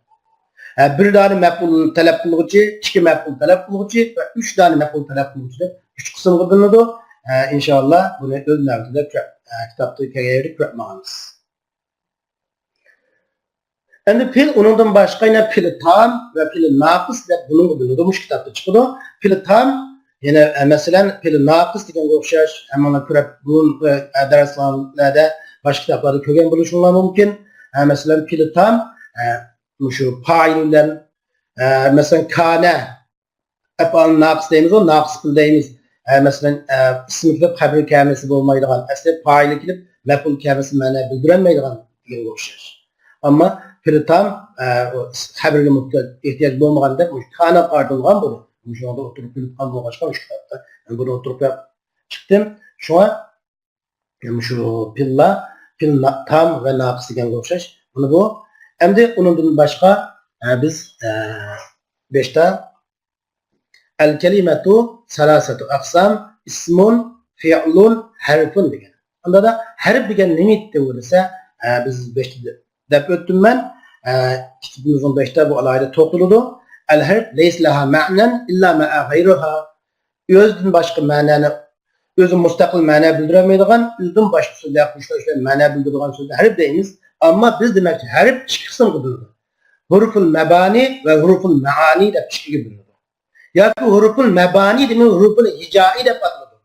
ھە، بىر دانە مەپئۇل تەلەپ قىلغۇچى، ئىككى مەپئۇل تەلەپ قىلغۇچى ۋە ئۈچ دانە مەپئۇل تەلەپ قىلغۇچى دەپ ئۈچ قىسىمغا بۆلۈنىدۇ. ھە، ئىنشائاللا، بۇنى ئۆز نۆۋىتىدە كۆ-، ھە، كىتابتا كەلگەن يەردە كۆرۈپ ماڭىمىز. ئەمدى پېئىل، ئۇنىڭدىن باشقا يەنە پېئىل تام ۋە پېئىل ناقىس دەپ بۇنىڭغا بۆلۈنىدۇ، مۇشۇ كىتابتا چىقىدۇ. پېئىل تام، يەنە، ئە، مەسىلەن، پېئىل ناقىس دېگەنگە ئوخشاش، ھەممىڭلار كۆرۈپ، بۇرۇن، ئە، دەرسلەردە، باشقا كىتابلاردا كۆرگەن بولۇشۇڭلار مۇمكىن. ئە، مەسىلەن، پېئىل تام، ئە، مۇشۇ پائىل بىلەن، ئە، مەسىلەن، كانە، ئەپئال ناقىس دەيمىزغۇ، ناقىس پېئىل دەيمىز. ئە، مەسىلەن، ئە، ئىسىمگە كېلىپ خەبەر كەلمىسە بولمايدىغان، ئەسلى پائىلى كېلىپ مەپئۇل كەلمىسە مەنە بىلدۈرەلمەيدىغان دېگەنگە ئوخشاش. ئەمما پېئىل تام، ئە، ئۇ خەبەرگە مۇھتاج، ئېھتىياج بولمىغان دەپ مۇشۇ كانەگە قارىتىلغان بۇ. مۇشۇنىڭدا ئوتتۇرىغا قويۇلۇپ قالغان بولغاچقا، مۇشۇ كىتابتا مەن بۇنى ئوتتۇرىغا قويۇپ چىقتىم. شۇڭا مۇشۇ پېئىللار، پېئىل نا-، تام ۋە ناقىس دېگەنگە ئوخشاش. مانا بۇ. ئەمدى ئۇنىڭدىن باشقا، ئە، بىز، ئە، باشتا، ئەل كەلىمەتۇ سەلاسەتۇ ئەقسام، ئىسمۇن، فېئلۇن، ھەرپۇن دېگەن. ئۇندا ھەرپ دېگەن نېمە ئىدى دېسە، ئە، بىز باشتا دەپ ئۆتتۈم مەن. ئە، كىتابىمىزنىڭ باشتا بۇ ئالاھىدە توختىلىدۇ. ئەل ھەرپ لەيسە لەھا مەئنەن ئىللا مەئا غەيرىھا. ئۆزىدىن باشقا مەنانى، ئۆزى مۇستەقىل مەنا بىلدۈرەلمەيدىغان، ئۆزىدىن باشقا سۆزلەر قوشۇلۇش بىلەن مەنا بىلدۈرىدىغان سۆزنى ھەرپ دەيمىز. ئەمما بىز دېمەكچى، ھەرپ ئىككى قىسىمغا بۆلۈنىدۇ. ھۇرۇفۇل مەبانى ۋە ھۇرۇفۇل مەئانى دەپ ئىككىگە بۆلۈنىدۇ. ياكى ھۇرۇفۇل مەبانى دېمەي، ھۇرۇفۇل ھىجائى دەپ ئاتىلىدۇ.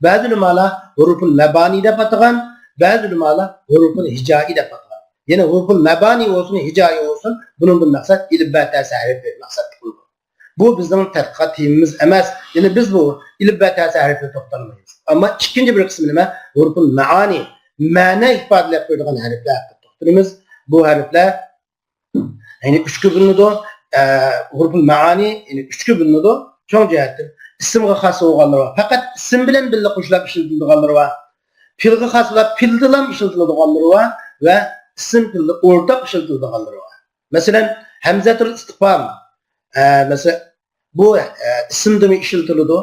بەزى ئۆلىمالار ھۇرۇفۇل مەبانى دەپ ئاتىغان، بەزى ئۆلىمالار ھۇرۇفۇل ھىجائى دەپ ئاتىغان. يەنى ھۇرۇفۇل مەبانى بولسۇن، ھىجائى بولسۇن، بۇنىڭدىن مەقسەت ئېلىپبە تەسە ھەرپى مەقسەت قىلىنىدۇ. بۇ بىزنىڭ تەتقىقات تېمىمىز ئەمەس. يەنى بىز بۇ ئېلىپبە تەسىر ھەرپىگە توختالمايمىز. ئەمما ئىككىنچى بىر قىسمى نېمە؟ ھۇرۇپۇل مەئانى، مەنە ئىپادىلەپ بېرىدىغان ھەرپلەر ھەققىدە توختىلىمىز. بۇ ھەرپلەر يەنى ئۈچكە بۆلۈنىدۇ. ئە، ھۇرۇپۇل مەئانى، يەنى ئۈچكە بۆلۈنىدۇ. چوڭ جەھەتتىن ئىسىمغا خاس بولغانلىرى بار، پەقەت ئىسىم بىلەن بىللە قوشۇلاپ ئىشلىتىلىدىغانلىرى بار. پېئىلغا خاس بولۇپ پېئىلدىلا ئىشلىتىلىدىغانلىرى بار ۋە ئىسىم پېئىلدا ئورتاق ئىشلىتىلىدىغانلىرى بار. مەسىلەن، ھەمزەتۇل ئىستىفھام، ئە، مەسىلەن، بۇ، ئە، ئىسىمدىمۇ ئىشلىتىلىدۇ.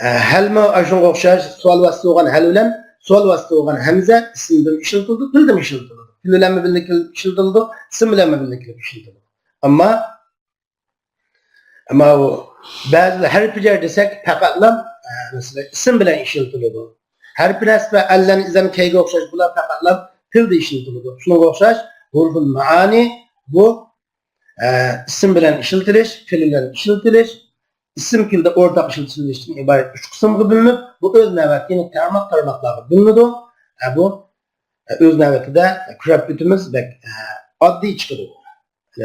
ئە، ھەلمۇ ئاشۇنىڭغا ئوخشاش سوئال ۋاسىتە بولغان ھەل بىلەن سوئال ۋاسىتە بولغان ھەمزە ئىسىمدىمۇ ئىشلىتىلىدۇ، پېئىلدىمۇ ئىشلىتىلىدۇ. پېئىل بىلەنمۇ بىللە كېلىپ ئىشلىتىلىدۇ، ئىسىم بىلەنمۇ بىللە كېلىپ ئىشلىتىلىدۇ. ئەمما، ئەمما ئۇ بەزىلەر ھەرپى جەر دېسەك پەقەتلا، ئە، مەسىلەن، ئىسىم بىلەن ئىشلىتىلىدۇ. ھەرپى نەسب ۋە ئەللەن، ئىزەن، كەيگە ئوخشاش بۇلار پەقەتلا پېئىلدە ئىشلىتىلىدۇ. شۇنىڭغا ئوخشاش ھۇرۇپۇل مەئانى بۇ ئە، ئىسىم بىلەن ئىشلىتىلىش، پېئىل بىلەن ئىشلىتىلىش، ئىسىم پېئىلدە ئورتاق ئىشلىتىلىشتىن ئىبارەت ئۈچ قىسىمغا بۆلۈنۈپ، بۇ ئۆز نۆۋەتتە يەنە تارماق تارماقلارغا بۆلۈنىدۇ. ئە، بۇ، ئە، ئۆز نۆۋىتىدە كۆرۈپ ئۆتىمىز، بەك، ئە، ئاددىي چىقىدۇ.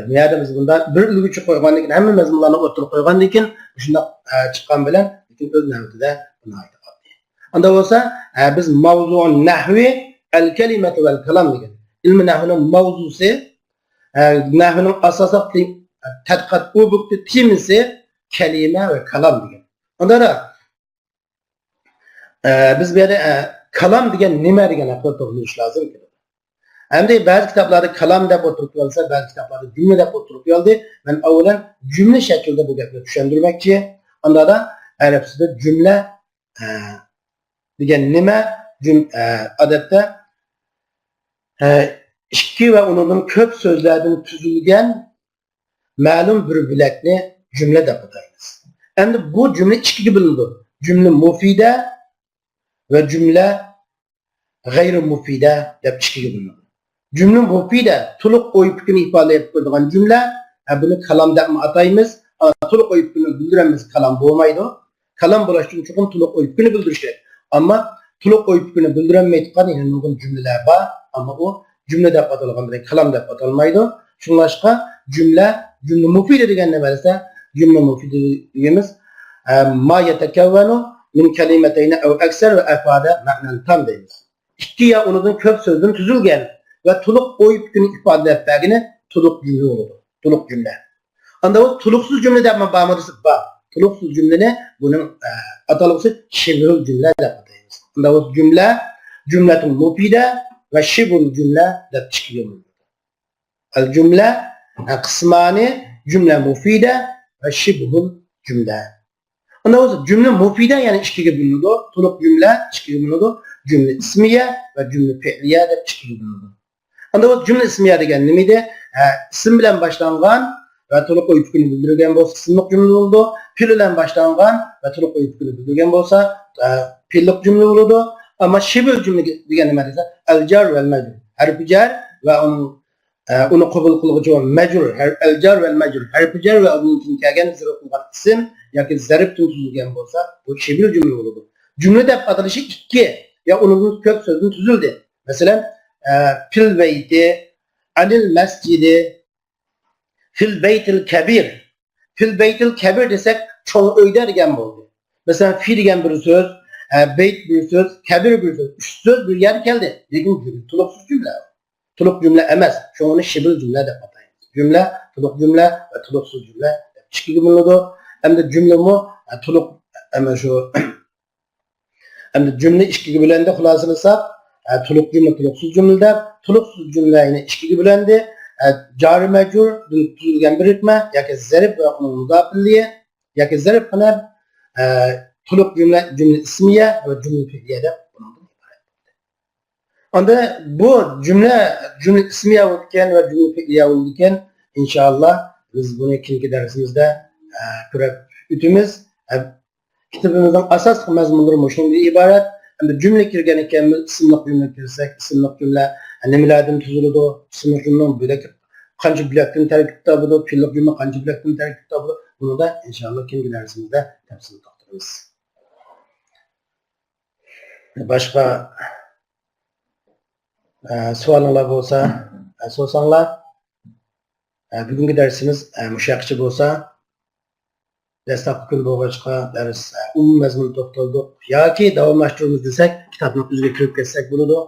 بۇ يەردە بىز بۇنداق بىر ئۈلگىچە قويغاندىن كېيىن، ھەممە مەزمۇنلارنى ئوتتۇرىغا قويغاندىن كېيىن، مۇشۇنداق، ئە، چىققان بىلەن، لېكىن ئۆز نۆۋىتىدە بۇ ناھايىتى ئاددىي. ئاندا بولسا، ئە، بىز ماۋزۇ نەھۋى ئەل كەلىمەتۇ ۋەل كالام دېگەن ئىلمى نەھۋنىڭ ماۋزۇسى، ئە، نەھۋنىڭ ئاساسلىق تى-، تەتقىقات ئوبيېكتى، تېمىسى كەلىمە ۋە كالام دېگەن. ئۇندا، ئە، بىز بۇ يەردە، ئە، كالام دېگەن نېمە دېگەن ھەققىدە توختىلىش لازىم. ئەمدى بەزى كىتابلاردا كالام دەپ ئوتتۇرىغا قويۇلسا، بەزى كىتابلاردا جۈملە دەپ ئوتتۇرىغا قويۇلدى. مەن ئاۋۋالەن جۈملە شەكلىدە بۇ گەپنى چۈشەندۈرمەكچى. ئاندا ئەرەبچىدە جۈملە ئە، دېگەن نېمە؟ جۈم-، ئە، ئادەتتە، ئە، ئىككى ۋە ئۇنىڭدىن كۆپ سۆزلەردىن تۈزۈلگەن مەلۇم بىر بۆلەكنى جۈملە دەپ ئاتايمىز. ئەمدى بۇ جۈملە ئىككىگە بۆلۈنىدۇ. جۈملە مۇپىدە ۋە جۈملە غەيرىي مۇپىدە دەپ ئىككىگە بۆلۈنىدۇ. جۈملە مۇپىدە، تولۇق ئوي پىكىرنى ئىپادىلەپ بېرىدىغان جۈملە، ھە، بۇنى كالام دەپمۇ ئاتايمىز. ئا، تولۇق ئوي پىكىرنى بىلدۈرەلمىسە كالام بولمايدۇ. كالام بولۇش ئۈچۈن چوقۇم تولۇق ئوي پىكىرنى بىلدۈرۈش كېرەك. ئەمما تولۇق ئوي پىكىرنى بىلدۈرەلمەيدىغان يەنە نۇرغۇن جۈملىلەر بار. ئەمما ئۇ جۈملە دەپ ئاتالغان بىلەن كالام دەپ ئاتالمايدۇ. شۇڭلاشقا جۈملە، جۈملە مۇپىدە دېگەن نېمە دېسە، جۈملە مۇپىدە دېگىنىمىز، ئە، ما يەتەكەۋۋەنۇ مىن كەلىمەتەينى ئەۋ ئەكسەر ۋە ئەفادە مەئنەن تام دەيمىز. ئىككى يا ئۇنىڭدىن كۆپ سۆزدىن تۈزۈلگەن ۋە تولۇق ئوي پىكىرنى ئىپادىلەپ بەرگىنى تولۇق جۈملە بولىدۇ. تولۇق جۈملە. ئاندا بۇ تولۇقسىز جۈملە دەپ بارمۇ دېسە، بار. تولۇقسىز جۈملىنى بۇنىڭ، ئە، ئاتالغۇسى شىبھۇل جۈملە دەپ ئاتايمىز. ئاندا بۇ جۈملە، جۈملەتۇل مۇپىدە ۋە شىبھۇل جۈملە دەپ ئىككىگە بۆلۈنىدۇ. ئەل جۈملە، ئە، قىسمانى، جۈملە مۇپىدە ۋە شىبھۇل جۈملە. ئاندا بولسا جۈملە مۇپىدە يەنە ئىككىگە بۆلۈنىدۇ. تولۇق جۈملە ئىككىگە بۆلۈنىدۇ. جۈملە ئىسمىيە ۋە جۈملە پېئلىيە دەپ ئىككىگە بۆلۈنىدۇ. ئاندا بولسا جۈملە ئىسمىيە دېگەن نېمىدى؟ ئە، ئىسىم بىلەن باشلانغان ۋە تولۇق ئوي پىكرىنى بىلدۈرگەن بولسا ئىسىملىق جۈملە بولىدۇ. پېئىل بىلەن باشلانغان ۋە تولۇق ئوي پىكرىنى بىلدۈرگەن بولسا، ئە، پېئىللىق جۈملە بولىدۇ. ئەمما شىبھۇل جۈملە دېگەن نېمە دېسە، ئەل جار ۋەل مەجرۇر. ھەرپى جار ۋە ئۇنىڭ ئە، ئۇنى قوبۇل قىلغۇچى بولغان مەجرۇر، ھەر-، ئەل جار ۋەل مەجرۇر، ھەرپى جار ۋە ئۇنىڭدىن كەلگەن زەرپ قىلغان ئىسىم ياكى زەرپتىن تۈزۈلگەن بولسا، بۇ شىبھۇل جۈملە بولىدۇ. جۈملە دەپ ئاتىلىشى ئىككى يا ئۇنىڭدىن كۆپ سۆزدىن تۈزۈلدى. مەسىلەن، ئە، پىل بەيتى، ئەنىل مەسجىدى، فىل بەيتىل كەبىر. فىل بەيتىل كەبىر دېسەك، چوڭ ئۆيدە دېگەن بولدى. مەسىلەن، فى دېگەن بىر سۆز، ئە، بەيت بىر سۆز، كەبىر بىر سۆز. ئۈچ سۆز بىر يەردە كەلدى. لېكىن جۈملە، تولۇقسىز جۈملە. تولۇق جۈملە ئەمەس. شۇڭا ئۇنى شىبھۇل جۈملە دەپ ئاتايمىز. جۈملە، تولۇق جۈملە ۋە تولۇقسىز جۈملە دەپ ئىككىگە بۆلۈنىدۇ. ئەمدى جۈملىمۇ، ئە، تولۇق، ئەمدى شۇ، ئەمدى جۈملە ئىككىگە بۆلۈندى، خۇلاسىلىساق، ئە، تولۇق جۈملە، تولۇقسىز جۈملە دەپ، تولۇقسىز جۈملە يەنە ئىككىگە بۆلۈندى. ئە، جارى مەجرۇردىن تۈزۈلگەن بىرىكمە ياكى زەرپ ۋە ئۇنىڭ مۇزاپىللىيى ياكى زەرپ قىلىپ، ئە، تولۇق جۈملە، جۈملە ئىسمىيە ۋە جۈملە پېئلىيە دەپ بۇنىڭدىن ئىبارەت. ئاندا بۇ جۈملە، جۈملە ئىسمىيە بولىدىكەن ۋە جۈملە پېئلىيە بولىدىكەن. ئىنشائاللا، بىز بۇنى كېيىنكى دەرسىمىزدە، ئە، كۆرۈپ ئۆتىمىز. ئە، كىتابىمىزنىڭ ئاساسلىق مەزمۇنلىرى مۇشۇنىڭدىن ئىبارەت. ئەمدى جۈملە كىرگەن ئىكەن، بىز ئىسىملىق جۈملە كىرسەك، ئىسىملىق جۈملە نېمىلەردىن تۈزۈلىدۇ؟ ئىسىملىق جۈملىنىڭ بۆلەك، قانچە بۆلەكتىن تەركىب تاپىدۇ؟ پېئىللىق جۈملە قانچە بۆلەكتىن تەركىب تاپىدۇ؟ بۇنى دا ئىنشائاللا كېيىنكى دەرسىمىزدە تەپسىلىي توختىلىمىز. باشقا، ئە، سوئالىڭلار بولسا، ئە، سورىساڭلار. بۈگۈنكى دەرسىمىز مۇشۇ ياققىچە بولسا، دەسلەپكى كۈن بولغاچقا دەرس ئومۇمىي مەزمۇنغا توختالدۇق ياكى داۋاملاشتۇرىمىز دېسەك، كىتابنىڭ ئۆزىگە كىرىپ كەتسەك بولىدۇ.